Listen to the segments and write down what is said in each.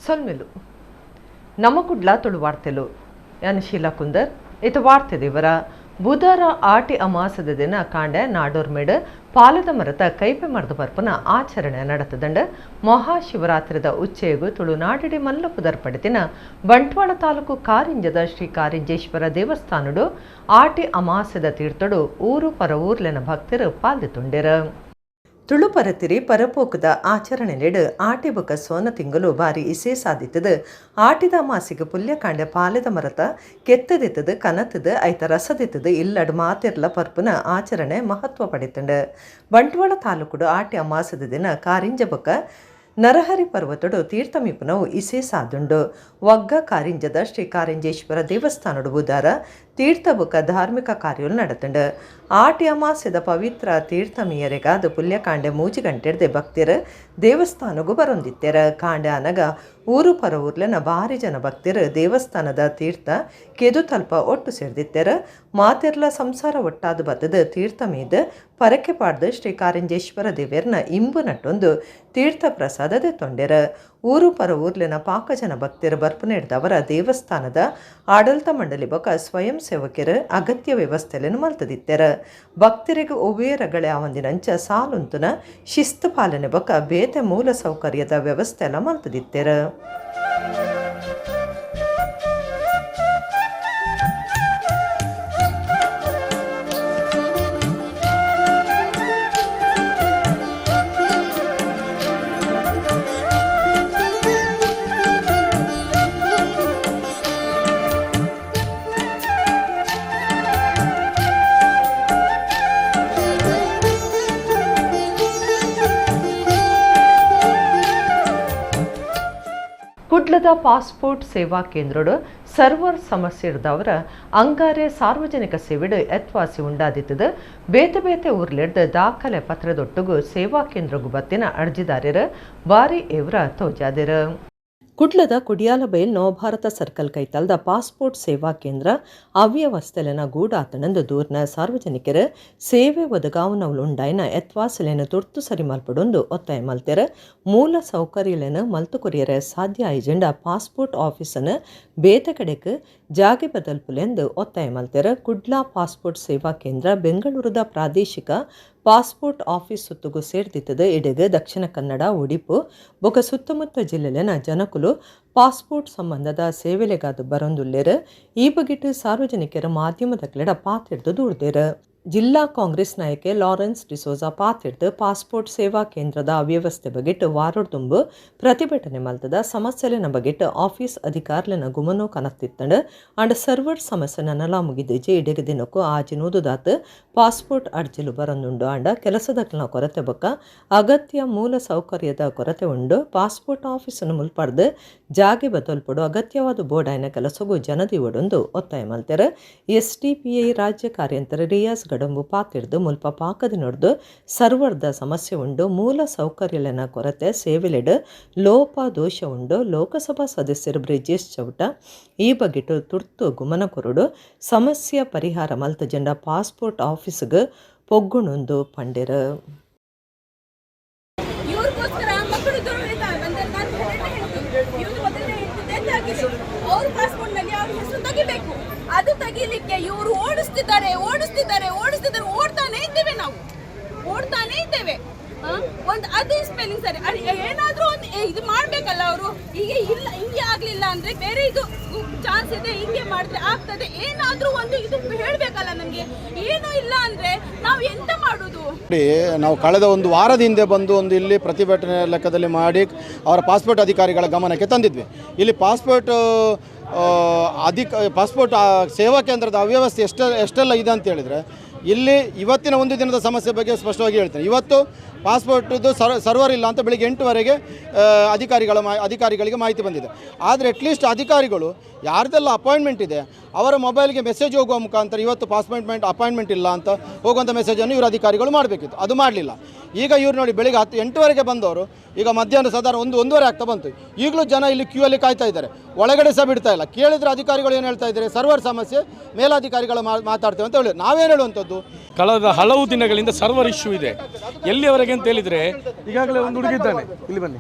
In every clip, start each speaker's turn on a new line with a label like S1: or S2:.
S1: ಸೊಲ್ಮೆಲು ನಮ್ಮ ಕುಡ್ಲ ತುಳು ವಾರ್ತೆಲು ಯಾನ್ ಶೀಲಾ ಕುಂದರ್ ಇತ ವಾರ್ತೆ ದೇವರ ಬುಧವಾರ ಆಟಿ ಅಮಾಸದ ದಿನ ಕಾಂಡೆ ನಾಡೋರ್ಮೇಡು ಪಾಲದ ಮರತ ಕೈಪೆ ಮರದ ಪರ್ಪನ ಆಚರಣೆ ನಡೆತದಂಡ ಮಹಾಶಿವರಾತ್ರಿದ ಉಚ್ಚೆಯಗು ತುಳುನಾಡಿಡಿ ಮಲ್ಲ ಪುದರ್ಪಡಿತಿನ ಬಂಟ್ವಾಳ ತಾಲೂಕು ಕಾರಿಂಜದ ಶ್ರೀ ಕಾರಿಂಜೇಶ್ವರ ದೇವಸ್ಥಾನಡು ಆಟಿ ಅಮಾಸದ ತೀರ್ಥಡು ಊರು ಪರವೂರ್ಲೆನ ಭಕ್ತರು ಪಾಲ್ದಿತುಂಡೆರು. ತುಳುಪರತಿರಿ ಪರಪೋಕದ ಆಚರಣೆಲೆಡು ಆಟಿ ಬೊಕ ಸೋನ ತಿಂಗಳು ಬಾರಿ ಇಸೆ ಸಾಧಿತದು ಆಟಿದ ಮಾಸಿಗೆ ಪುಲ್ಯಕಾಂಡೆ ಪಾಲೆದ ಮರತ ಕೆತ್ತದಿತ್ತದು ಕನತದು ಐತ ರಸದಿತ್ತದು ಇಲ್ಲಡು ಮಾತೆರ್ಲ ಪರ್ಪುನ ಆಚರಣೆ ಮಹತ್ವ ಪಡೆತಂಡು. ಬಂಟ್ವಾಳ ತಾಲೂಕುಡು ಆಟಿ ಅಮಾಸದ ದಿನ ಕಾರಿಂಜ ಬೊಕ ನರಹರಿ ಪರ್ವತಡು ತೀರ್ಥಮೀಪುನವು ಇಸೆ ಸಾದುಂಡು. ವಗ್ಗ ಕಾರಿಂಜದ ಶ್ರೀ ಕಾರಿಂಜೇಶ್ವರ ದೇವಸ್ಥಾನಡು ಬುಧಾರ ತೀರ್ಥ ಬೊಕ ಧಾರ್ಮಿಕ ಕಾರ್ಯಗಳು ನಡೆತಂಡು. ಆಟಿ ಅಮಾಸ್ಯದ ಪವಿತ್ರ ತೀರ್ಥಮೀಯರಿಗಾದ ಪುಲ್ಯಕಾಂಡೆ 3 ಗಂಟೆಡ್ದೆ ಭಕ್ತಿರು ದೇವಸ್ಥಾನಗೂ ಬರೊಂದಿತ್ತೆರ. ಕಾಂಡೆ ಅನಗ ಊರು ಪರವೂರ್ಲೆನ ಭಾರಿ ಜನ ಭಕ್ತಿರು ದೇವಸ್ಥಾನದ ತೀರ್ಥ ಕೆದು ತಲ್ಪ ಒಟ್ಟು ಸೇರ್ದಿತ್ತೆರ. ಮಾತೆರ್ಲ ಸಂಸಾರ ಒಟ್ಟಾದ ಬತ್ತದ ತೀರ್ಥ ಮೀದ ಪರಕೆ ಪಾಡ್ದು ಶ್ರೀ ಕಾರಿಂಜೇಶ್ವರ ದೇವೇರ್ನ ಇಂಬು ನಟ್ಟೊಂದು ತೀರ್ಥ ಪ್ರಸಾದ ತೊಂಡೆರ. ಊರು ಪರ ಊರ್ಲಿನ ಪಾಕ ಜನ ಭಕ್ತಿರು ಬರ್ಪುನೆಡ್ದವರ ದೇವಸ್ಥಾನದ ಆಡಳಿತ ಮಂಡಳಿ ಬೊಕ ಸ್ವಯಂ ಸೇವಕರು ಅಗತ್ಯ ವ್ಯವಸ್ಥೆಯನ್ನು ಮಲ್ತದಿತ್ತೆರ. ಭಕ್ತರಿಗೆ ಒವ್ವೇ ರಗಳೆ ಆವಂದಿನಂಚ ಸಾಲುಂತುನ ಶಿಸ್ತು ಪಾಲನೆ ಬೊಕ ಬೇತೆ ಮೂಲ ಸೌಕರ್ಯದ ವ್ಯವಸ್ಥೆ ಎಲ್ಲ ಮಲ್ತದಿತ್ತೆರ. ಕುಡ್ಲದ ಪಾಸ್ಪೋರ್ಟ್ ಸೇವಾ ಕೇಂದ್ರಡು ಸರ್ವರ್ ಸಮಸ್ಯೆ ಇರ್ದವರ ಅಂಗಾರೆ ಸಾರ್ವಜನಿಕ ಸೇವೆಡು ಎತ್ವಾಸಿ ಉಂಡಾದಿತ್ತದು. ಬೇತೆ ಬೇತೆ ಊರ್ಲೆಡ್ದು ದಾಖಲೆ ಪತ್ರದೊಟ್ಟುಗು ಸೇವಾ ಕೇಂದ್ರಗು ಬತ್ತಿನ ಅರ್ಜಿದಾರರು ಬಾರಿ ಎವ್ರ ತೋಜಾದಿರು. ಕುಡ್ಲದ ಕೊಡಿಯಾಲಬೈಲ್ ನವಭಾರತ ಸರ್ಕಲ್ ಕೈತಲ್ದ ಪಾಸ್ಪೋರ್ಟ್ ಸೇವಾ ಕೇಂದ್ರ ಅವ್ಯವಸ್ಥೆಲೆನ ಗೂಡಾತಣಂದು ದೂರ್ನ ಸಾರ್ವಜನಿಕರು ಸೇವೆ ಒದಗಾವನವುಲುಂಡಾಯಿನ ಎತ್ವಾಸಲೆನ ತುರ್ತು ಸರಿ ಮಲ್ಪಡೊಂದು ಒತ್ತಾಯ ಮಲ್ತೆರ. ಮೂಲ ಸೌಕರ್ಯಲೆನ ಮಲ್ತು ಕೊರಿಯರೆ ಸಾಧ್ಯ ಆಯ್ಜೆಂಡ ಪಾಸ್ಪೋರ್ಟ್ ಆಫೀಸನ್ನು ಬೇತೆ ಕಡೆಕ್ ಜಾಗೆ ಬದಲ್ಪುಲೆಂದು ಒತ್ತಾಯ ಮಲ್ತೆರ. ಕುಡ್ಲ ಪಾಸ್ಪೋರ್ಟ್ ಸೇವಾ ಕೇಂದ್ರ ಬೆಂಗಳೂರದ ಪ್ರಾದೇಶಿಕ ಪಾಸ್ಪೋರ್ಟ್ ಆಫೀಸ್ ಸುತ್ತುಗು ಸೇರ್ದಿತ್ತದ. ಇಡೆಗ್ ದಕ್ಷಿಣ ಕನ್ನಡ, ಉಡುಪು ಬೊಕ ಸುತ್ತಮುತ್ತ ಜಿಲ್ಲೆಲೆನ ಜನಕುಲು ಪಾಸ್ಪೋರ್ಟ್ ಸಂಬಂಧದ ಸೇವೆಲೆಗಾದ ಬರೊಂದುಲ್ಲೆರ್. ಈ ಬಗೆಟ್ ಸಾರ್ವಜನಿಕರ ಮಾಧ್ಯಮದಕ್ಲೆಡ ಪಾತೆರ್ದು ದೂರ್ದೆರ್. ಜಿಲ್ಲಾ ಕಾಂಗ್ರೆಸ್ ನಾಯಕೆ ಲಾರೆನ್ಸ್ ಡಿಸೋಜಾ ಪಾತೆರ್ದು ಪಾಸ್ಪೋರ್ಟ್ ಸೇವಾ ಕೇಂದ್ರದ ಅವ್ಯವಸ್ಥೆ ಬಗೆಟ್ ವಾರೊಡ್ದುಂಬು ಪ್ರತಿಭಟನೆ ಮಲ್ತದ ಸಮಸ್ಯೆಲೆನ ಬಗೆಟ್ ಆಫೀಸ್ ಅಧಿಕಾರಿಲೆನ ಗುಮನೋ ಕನತ್ತಿತ್ತಂಡು. ಅಂಡ್ ಸರ್ವರ್ ಸಮಸ್ಯೆ ನನಲ ಮುಗಿದಿಜೆ. ಇಡೆಗ ದಿನಕ್ಕೂ ಆಜಿ ನೂದುದಾತ್ ಪಾಸ್ಪೋರ್ಟ್ ಅರ್ಜಿಲು ಬರೊಂದುಂಡು. ಅಂಡ ಕೆಲಸದಕ್ಲೆನ ಕೊರತೆ ಬೊಕ್ಕ ಅಗತ್ಯ ಮೂಲ ಸೌಕರ್ಯದ ಕೊರತೆ ಉಂಡು. ಪಾಸ್ಪೋರ್ಟ್ ಆಫೀಸನ್ನು ಮುಲ್ಪಡ್ದು ಜಾಗೆ ಬದಲ್ಪಡು ಅಗತ್ಯವಾದ ಬೋರ್ಡಾಯಿನ ಕೆಲಸಗೂ ಜನದಿವಡೊಂದು ಒತ್ತಾಯ ಮಲ್ತೆರ್. ಎಸ್ಡಿಪಿಐ ರಾಜ್ಯ ಕಾರ್ಯಂತರ ರಿಯಾಜ್ ಗಡಂಬು ಪಾತಿರ್ದು ಮುಲ್ಪ ಪಾಕದ ನೋಡ್ದು ಸರ್ವರ್ದ ಸಮಸ್ಯೆ ಉಂಡು, ಮೂಲ ಸೌಕರ್ಯಲೆನ ಕೊರತೆ, ಸೇವೆಲೆಡ್ ಲೋಪ ದೋಷ ಉಂಡು. ಲೋಕಸಭಾ ಸದಸ್ಯರು ಬ್ರಿಜೇಶ್ ಚೌಟ ಈ ಬಗೆಟ್ ತುರ್ತು ಗುಮನ ಕೊರಡು ಸಮಸ್ಯೆ ಪರಿಹಾರ ಮಲ್ತ ಜೆಂಡ ಪಾಸ್ಪೋರ್ಟ್ ಆಫೀಸ್ಗೆ ಪೊಗ್ಗುಣೊಂದು ಪಂಡೆರು.
S2: ಅದು ತೆಗಿಲಿಕ್ಕೆ ಇವರು ಓಡಿಸ್ತಿದ್ದಾರೆ ಓಡಿಸ್ತಿದ್ದಾರೆ ಓಡಿಸ್ತಿದ್ದಾರೆ, ಓಡ್ತಾನೆ ಇದ್ದೇವೆ, ನಾವು ಓಡ್ತಾನೆ ಇದ್ದೇವೆ. ಒಂದು ಅದು ಸ್ಪೆಲ್ಲಿಂಗ್ ಸರಿ ಏನಾದರೂ ಒಂದು ಇದು ಮಾಡಬೇಕಲ್ಲ ಅವರು. ಹೀಗೆ ಇಲ್ಲ, ಹಿಂಗೆ ಆಗಲಿಲ್ಲ ಅಂದರೆ ಬೇರೆ ಇದು ಚಾನ್ಸ್ ಇದೆ, ಹಿಂಗೆ ಮಾಡಿದ್ರೆ ಆಗ್ತದೆ, ಏನಾದರೂ ಒಂದು ಇದು ಹೇಳಬೇಕಲ್ಲ ನಮಗೆ. ಏನೂ ಇಲ್ಲ ಅಂದರೆ ನಾವು ಎಂತ ಮಾಡೋದು?
S3: ನಾವು ಕಳೆದ ಒಂದು ವಾರದ ಹಿಂದೆ ಬಂದು ಒಂದು ಇಲ್ಲಿ ಪ್ರತಿಭಟನೆ ಲೆಕ್ಕದಲ್ಲಿ ಮಾಡಿ ಅವರ ಪಾಸ್ಪೋರ್ಟ್ ಅಧಿಕಾರಿಗಳ ಗಮನಕ್ಕೆ ತಂದಿದ್ವಿ. ಇಲ್ಲಿ ಪಾಸ್ಪೋರ್ಟ್ ಪಾಸ್ಪೋರ್ಟ್ ಸೇವಾ ಕೇಂದ್ರದ ಅವ್ಯವಸ್ಥೆ ಎಷ್ಟೆಲ್ಲ ಇದೆ ಅಂತ ಹೇಳಿದರೆ, ಇಲ್ಲಿ ಇವತ್ತಿನ ಒಂದು ದಿನದ ಸಮಸ್ಯೆ ಬಗ್ಗೆ ಸ್ಪಷ್ಟವಾಗಿ ಹೇಳ್ತೇನೆ. ಇವತ್ತು ಪಾಸ್ಪೋರ್ಟ್ದು ಸರ್ವರ್ ಇಲ್ಲ ಅಂತ ಬೆಳಿಗ್ಗೆ 8ವರೆಗೆ ಅಧಿಕಾರಿಗಳಿಗೆ ಮಾಹಿತಿ ಬಂದಿದೆ. ಆದರೆ ಅಟ್ಲೀಸ್ಟ್ ಅಧಿಕಾರಿಗಳು ಯಾರ್ದೆಲ್ಲ ಅಪಾಯಿಂಟ್ಮೆಂಟ್ ಇದೆ ಅವರ ಮೊಬೈಲ್ಗೆ ಮೆಸೇಜ್ ಹೋಗುವ ಮುಖಾಂತರ ಇವತ್ತು ಅಪಾಯಿಂಟ್ಮೆಂಟ್ ಇಲ್ಲ ಅಂತ ಹೋಗುವಂಥ ಮೆಸೇಜನ್ನು ಇವರು ಅಧಿಕಾರಿಗಳು ಮಾಡಬೇಕಿತ್ತು, ಅದು ಮಾಡಲಿಲ್ಲ. ಈಗ ಇವರು ನೋಡಿ ಬೆಳಿಗ್ಗೆ 8ವರೆಗೆ ಬಂದವರು ಈಗ ಮಧ್ಯಾಹ್ನ ಸಾಧಾರಣ 1-1:30 ಆಗ್ತಾ ಬಂತು. ಈಗಲೂ ಜನ ಇಲ್ಲಿ ಕ್ಯೂ ಅಲ್ಲಿ ಕಾಯ್ತಾ ಇದ್ದಾರೆ, ಒಳಗಡೆ ಸಹ ಬಿಡ್ತಾ ಇಲ್ಲ. ಕೇಳಿದರೆ ಅಧಿಕಾರಿಗಳು ಏನು ಹೇಳ್ತಾ ಇದ್ದಾರೆ, ಸರ್ವರ್ ಸಮಸ್ಯೆ, ಮೇಲಾಧಿಕಾರಿಗಳು ಮಾತಾಡ್ತೇವೆ ಅಂತ ಹೇಳಿ. ನಾವೇನು ಹೇಳುವಂಥದ್ದು,
S4: ಕಳೆದ ಹಲವು ದಿನಗಳಿಂದ ಸರ್ವರ್ ಇಶ್ಯೂ ಇದೆ. ಎಲ್ಲಿಯವರೆಗೆ ಹೇಗೆ ಅಂತ ಹೇಳಿದರೆ, ಈಗಾಗಲೇ ಒಂದು ಹುಡುಗಿದ್ದಾನೆ, ಇಲ್ಲಿ ಬನ್ನಿ.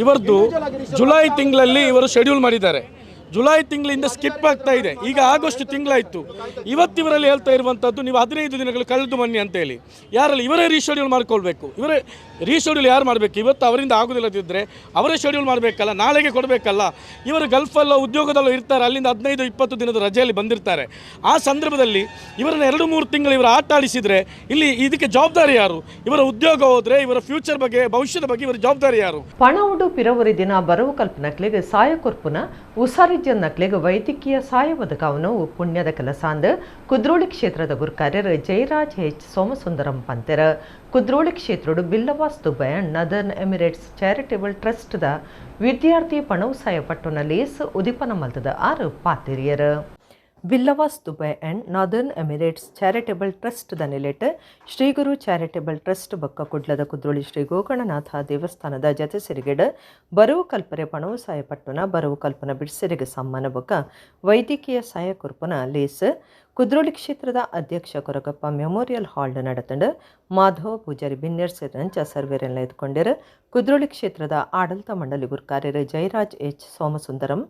S4: ಇವರದ್ದು ಜುಲೈ ತಿಂಗಳಲ್ಲಿ ಇವರು ಶೆಡ್ಯೂಲ್ ಮಾಡಿದ್ದಾರೆ. ಜುಲೈ ತಿಂಗಳಿಂದ ಸ್ಕಿಪ್ ಆಗ್ತಾ ಇದೆ. ಈಗ ಆಗಸ್ಟ್ ತಿಂಗಳಾಯಿತು. ಇವತ್ತಿವರಲ್ಲಿ ಹೇಳ್ತಾ ಇರುವಂಥದ್ದು ನೀವು 15 ದಿನಗಳು ಕಳೆದು ಬನ್ನಿ ಅಂತೇಳಿ. ಯಾರಲ್ಲಿ ಇವರೇ ರೀಶೆಡ್ಯೂಲ್ ಮಾಡ್ಕೊಳ್ಬೇಕು. ಇವರೇ ರೀಶೆಡ್ಯೂಲ್ ಯಾರು ಮಾಡಬೇಕು? ಇವತ್ತು ಅವರಿಂದ ಆಗೋದಿಲ್ಲದಿದ್ದರೆ ಅವರೇ ಶೆಡ್ಯೂಲ್ ಮಾಡಬೇಕಲ್ಲ, ನಾಳೆಗೆ ಕೊಡಬೇಕಲ್ಲ. ಇವರು ಗಲ್ಫಲ್ಲೋ ಉದ್ಯೋಗದಲ್ಲೋ ಇರ್ತಾರೆ, ಅಲ್ಲಿಂದ 15-20 ದಿನದ ರಜೆಯಲ್ಲಿ ಬಂದಿರ್ತಾರೆ. ಆ ಸಂದರ್ಭದಲ್ಲಿ ಇವರನ್ನು 2-3 ತಿಂಗಳು ಇವರು ಆಟ ಆಡಿಸಿದರೆ ಇಲ್ಲಿ ಇದಕ್ಕೆ ಜವಾಬ್ದಾರಿ ಯಾರು? ಇವರ ಉದ್ಯೋಗ ಹೋದರೆ ಇವರ ಫ್ಯೂಚರ್ ಬಗ್ಗೆ, ಭವಿಷ್ಯದ ಬಗ್ಗೆ ಇವರ ಜವಾಬ್ದಾರಿ ಯಾರು?
S1: ಪಣವುಡು ಪಿರವರಿ ದಿನ ಬರವು ಕಲ್ಪನಕ್ಲಿಗೆ ಸಾಯಕೊರ್ಪುನ ಉಸಾರಿ ನಕ್ಲಿಗೆ ವೈದ್ಯಕೀಯ ಸಹಾಯ ಒದಗಾವನು ಪುಣ್ಯದ ಕೆಲಸ ಅಂದ ಕುದ್ರೋಳಿ ಕ್ಷೇತ್ರದ ಗುರುಕಾರ್ಯರು ಜಯರಾಜ್ ಎಚ್ ಸೋಮಸುಂದರಂ ಪಂತೆರ. ಕುದ್ರೋಳಿ ಕ್ಷೇತ್ರಡು Billavas Dubai and Northern Emirates charitable ಟ್ರಸ್ಟ್ದ ವಿದ್ಯಾರ್ಥಿ ಪಣವು ಸಾಯ ಪಟ್ಟುನ ಲೇಸ್ ಉದಿಪನ ಮಲ್ತದ 6 ಪಾತಿರಿಯರು. Billavas Dubai and Northern Emirates charitable ಟ್ರಸ್ಟ್ದ ನೆಲೆಟ್ Shriguru charitable trust ಬಕ್ಕ ಕುಡ್ಲದ ಕುದ್ರೋಳಿ ಶ್ರೀ ಗೋಕರ್ಣನಾಥ ದೇವಸ್ಥಾನದ ಜತೆ ಸಿರಿಗೆಡ್ ಬರವು ಕಲ್ಪರೆ ಪಣವು ಸಾಯ ಪಟ್ಟುನ ಬರವು ಕಲ್ಪನ ಬಿಡ್ಸೆರಿಗೆ ಸಮ್ಮಾನ ಬೊಕ್ಕ ವೈದ್ಯಕೀಯ ಸಹಾಯ ಕೊರ್ಪುನ ಲೇಸ್ ಕುದ್ರೋಳಿ ಕ್ಷೇತ್ರದ ಅಧ್ಯಕ್ಷ ಕೊರಗಪ್ಪ ಮೆಮೋರಿಯಲ್ ಹಾಲ್ ನಡೆತಂಡು ಮಾಧವ ಪೂಜಾರಿ ಬಿನ್ನೆರ್ ಸೇರಿದಂಚ ಸರ್ವೇರೆಲ್ಲ ಎದ್ಕೊಂಡಿರು. ಕುದ್ರೋಳಿ ಕ್ಷೇತ್ರದ ಆಡಳಿತ ಮಂಡಳಿ ಗುರುಕಾರ್ಯರು ಜಯರಾಜ್ ಎಚ್ ಸೋಮಸುಂದರಂ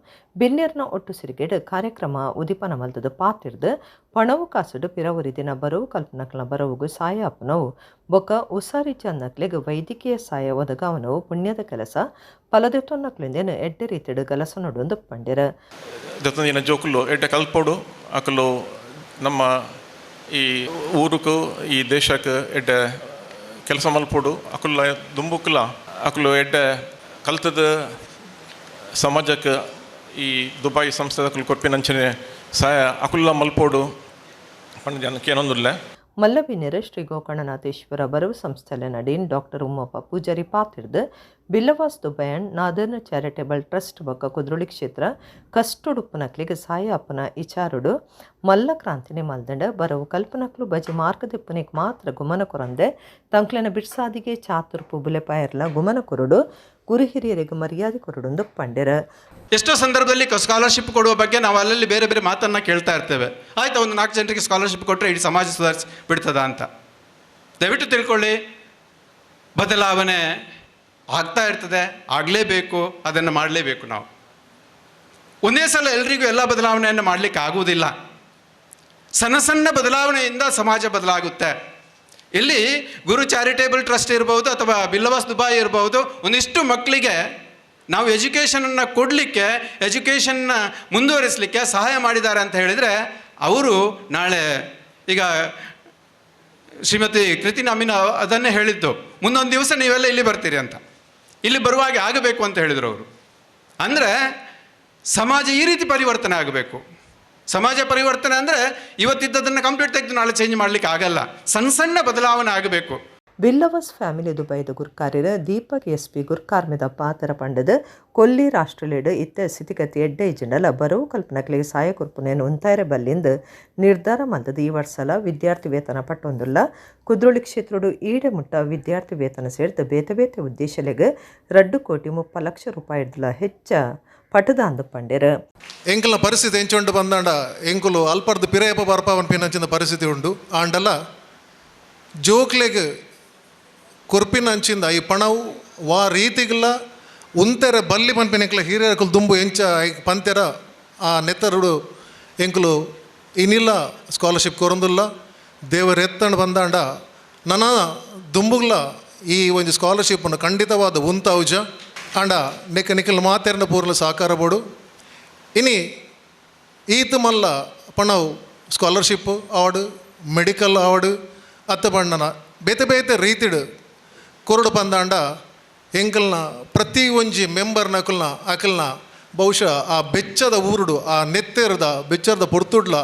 S1: ಬಿನ್ನೆರ್ನ ಒಟ್ಟು ಸಿರಿಗೆಡ್ ಕಾರ್ಯಕ್ರಮ ಉದಿಪನ ಮಲ್ತದ ಪಾತಿರ್ದು ಪಣವು ಕಾಸುಡು ಪಿರವುರಿ ದಿನ ಬರವು ಕಲ್ಪನಕ್ಲ ಬರವುಗು ಸಾಯ ಅಪ್ಪನವು ಬೊಕ್ಕ ಉಸಾರಿ ಚನ್ನಕ್ಲೆಗ್ ವೈದ್ಯಕೀಯ ಸಾಯ ಒದಗಾವನವು ಪುಣ್ಯದ ಕೆಲಸ ಪಲದೆತ್ತೊನ್ನಕ್ಲಿಂದೇನು ಎಡ್ಡೆ ರೀತಿಡು ಗಲಸನೊಡೊಂದು ಪಂಡಿರ.
S5: ಜೋಕುಲು ಎಡ್ಡೆ ಕಲ್ಪೋಡು ಅಕಲು ನಮ್ಮ ಈ ಊರುಕು ಈ ದೇಶಕ್ಕೆ ಎಡ್ಡೆ ಕೆಲಸ ಮಲ್ಪೋಡು. ಅಕುಲ ದುಂಬುಕುಲ ಅಕುಲು ಎಡ್ಡೆ ಕಲ್ತದ ಸಮಾಜಕ್ಕೆ ಈ ದುಬಾಯಿ ಸಂಸ್ಥೆ ಅಕುಲು ಕೊಪ್ಪಿನಂಚನೆ ಸಹಾಯ ಅಕುಲ ಮಲ್ಪೋಡು ಪಂಡ ಜನಕ್ಕೆ ಏನೊಂದಿಲ್ಲ.
S1: ಮಲ್ಲಬಿನೆರ ಶ್ರೀ ಗೋಕರ್ಣನಾಥೇಶ್ವರ ಬರವು ಸಂಸ್ಥೆಯ ನಡೀನ್ ಡಾಕ್ಟರ್ ಉಮ್ಮಪ್ಪ ಪೂಜಾರಿ ಪಾತಿರ್ದು Billavas Dubai and Northern charitable trust ಬೊಕ್ಕ ಕುದ್ರೋಳಿ ಕ್ಷೇತ್ರ ಕಷ್ಟುಡುಪ್ಪನಕ್ಲಿಗೆ ಸಹಾಯ ಅಪ್ಪನ ಇಚಾರುಡು ಮಲ್ಲ ಕ್ರಾಂತಿನಿ ಮಲ್ದಂಡ ಬರವು ಕಲ್ಪನಕ್ಲು ಬಜಿ ಮಾರ್ಗದಿಪ್ಪನಿಗೆ ಮಾತ್ರ ಗುಮನ ಕೊರಂದೆ ತಂಕ್ಲೆನ ಬಿಡ್ಸಾದಿಗೆ ಚಾತುರ್ಪು ಬುಲೆಪಾಯರ್ಲ ಗುಮನ ಕೊರಡು ಗುರು ಹಿರಿಯರಿಗೆ ಮರ್ಯಾದೆ ಕೊರಡೊಂದು ಪಂಡೆರ.
S6: ಎಷ್ಟೋ ಸಂದರ್ಭದಲ್ಲಿ ಸ್ಕಾಲರ್ಶಿಪ್ ಕೊಡುವ ಬಗ್ಗೆ ನಾವು ಅಲ್ಲಲ್ಲಿ ಬೇರೆ ಬೇರೆ ಮಾತನ್ನು ಕೇಳ್ತಾ ಇರ್ತೇವೆ. ಆಯ್ತು, ಒಂದು 4 ಜನರಿಗೆ ಸ್ಕಾಲರ್ಶಿಪ್ ಕೊಟ್ಟರೆ ಇಡೀ ಸಮಾಜ ಸುಧಾರಿಸಿ ಬಿಡ್ತದ ಅಂತ. ದಯವಿಟ್ಟು ತಿಳ್ಕೊಳ್ಳಿ, ಬದಲಾವಣೆ ಆಗ್ತಾ ಇರ್ತದೆ, ಆಗಲೇಬೇಕು, ಅದನ್ನು ಮಾಡಲೇಬೇಕು. ನಾವು ಒಂದೇ ಸಲ ಎಲ್ರಿಗೂ ಎಲ್ಲ ಬದಲಾವಣೆಯನ್ನು ಮಾಡಲಿಕ್ಕೆ ಆಗುವುದಿಲ್ಲ. ಸಣ್ಣ ಸಣ್ಣ ಬದಲಾವಣೆಯಿಂದ ಸಮಾಜ ಬದಲಾಗುತ್ತೆ. ಇಲ್ಲಿ ಗುರು ಚಾರಿಟೇಬಲ್ ಟ್ರಸ್ಟ್ ಇರ್ಬೋದು ಅಥವಾ ಬಿಲ್ಲವಾಸ್ ದುಬಾಯ್ ಇರ್ಬೋದು, ಒಂದಿಷ್ಟು ಮಕ್ಕಳಿಗೆ ನಾವು ಎಜುಕೇಷನನ್ನು ಕೊಡಲಿಕ್ಕೆ, ಎಜುಕೇಷನ್ನ ಮುಂದುವರಿಸಲಿಕ್ಕೆ ಸಹಾಯ ಮಾಡಿದ್ದಾರೆ ಅಂತ ಹೇಳಿದರೆ ಅವರು ನಾಳೆ, ಈಗ ಶ್ರೀಮತಿ ಕೃತಿ ನಾಮಿನ ಅದನ್ನೇ ಹೇಳಿದ್ದು, ಮುಂದೊಂದು ದಿವಸ ನೀವೆಲ್ಲ ಇಲ್ಲಿ ಬರ್ತೀರಿ ಅಂತ, ಇಲ್ಲಿ ಬರುವಾಗೆ ಆಗಬೇಕು ಅಂತ ಹೇಳಿದರು ಅವರು. ಅಂದರೆ ಸಮಾಜ ಈ ರೀತಿ ಪರಿವರ್ತನೆ ಆಗಬೇಕು. ಸಮಾಜ ಪರಿವರ್ತನೆ ಅಂದರೆ ಇವತ್ತಿದ್ದದನ್ನು ಕಂಪ್ಲೀಟ್ ತೆಗೆದು ನಾಳೆ ಚೇಂಜ್ ಮಾಡಲಿಕ್ಕೆ ಆಗಲ್ಲ, ಸಣ್ಣ ಸಣ್ಣ ಬದಲಾವಣೆ ಆಗಬೇಕು.
S1: ಬಿಲ್ಲವಸ್ ಫ್ಯಾಮಿಲಿ ದುಬೈದ ಗುರ್ಕಾರ್ಯರ ದೀಪಕ್ ಎಸ್ ಪಿ ಗುರ್ಕಾರ್ಮೆದ ಪಾತ್ರ ಪಂಡದ ಕೊಲ್ಲಿ ರಾಷ್ಟ್ರಲೇಡು ಇತ್ತ ಸ್ಥಿತಿಗತಿ ಎಡ್ಡೆ ಇಜಂಡಲ ಬರವು ಕಲ್ಪನಕ್ಲಿಗೆ ಸಹಾಯ ಕೊರ್ಪುನೇನು ಉಂತಾಯರೆ ಬಲ್ಲಿಂದ ನಿರ್ಧಾರ ಮಂದದ ಈ ವರ್ಷಲ ವಿದ್ಯಾರ್ಥಿ ವೇತನ ಪಟ್ಟೊಂದುಲ್ಲ. ಕುದ್ರೋಳಿ ಕ್ಷೇತ್ರಡು ಈಡೆ ಮುಟ್ಟ ವಿದ್ಯಾರ್ಥಿ ವೇತನ ಸೇರಿದ ಬೇತೆ ಬೇತೆ ಉದ್ದೇಶಲೆಗೆ 2 ಕೋಟಿ 30 ಲಕ್ಷ ರೂಪಾಯಿ ಹೆಚ್ಚ ಪಟದ ಅಂದು ಪಂಡೆರ.
S7: ಎಂಕಲ್ನ ಪರಿಸ್ಥಿತಿ ಎಂಚುಂಡು ಬಂದಾಂಡ ಎಂಕುಲು ಅಲ್ಪರ್ದು ಪಿರಯಪ್ಪ ಬರ್ಪಾವನ್ ಪಿನಂಚಿನ ಪರಿಸ್ಥಿತಿ ಉಂಡು. ಆಂಡಲ ಜೋಕ್ಲೆಗ್ ಕೊರ್ಪಿನ ಅಂಚಿಂದ ಈ ಪಣವು ವಾ ರೀತಿಗಲ್ಲ ಉಂತೆರ ಬಲ್ಲಿ ಪನ್ಪಿನ ಎಂಕಲ ಹಿರಿಯರಕುಲು ದುಂಬು ಎಂಚ ಪಂತೆರ ಆ ನೆತ್ತರುಡು ಎಂಕುಲು ಇನ್ನಿಲ್ಲ ಸ್ಕಾಲರ್ಶಿಪ್ ಕೊರೊಂದುಲ್ಲ. ದೇವರ ಎತ್ತಂಡು ಬಂದಾಂಡ ನನ್ನ ದುಂಬುಗ್ಲ ಈ ಒಂದು ಸ್ಕಾಲರ್ಶಿಪ್ಪನ್ನು ಖಂಡಿತವಾದ ಉಂತಾವುಜ ಆಂಡ ನಿಕ್ಕ ನಿಕ್ಕಲ್ ಮಾತೆರನ ಪೂರ್ಲ ಸಹಕಾರ ಬೋಡು. ಇನಿ ಈತ ಮಲ್ಲ ಪಣವು scholarship award, medical award ಅತ್ತ ಬಣ್ಣನ ಬೇತೆ ಬೇತೆ ರೀತಿಡು ಕೊರಡು ಬಂದಾಂಡ ಎಂಕಲ್ನ ಪ್ರತಿ ಒಂಜಿ ಮೆಂಬರ್ನ ಅಕಲ್ನ ಅಕಲ್ನ ಬಹುಶಃ ಆ ಬೆಚ್ಚದ ಊರುಡು ಆ ನೆತ್ತೆರದ ಬೆಚ್ಚದ ಪೊರ್ತುಡ್ಲ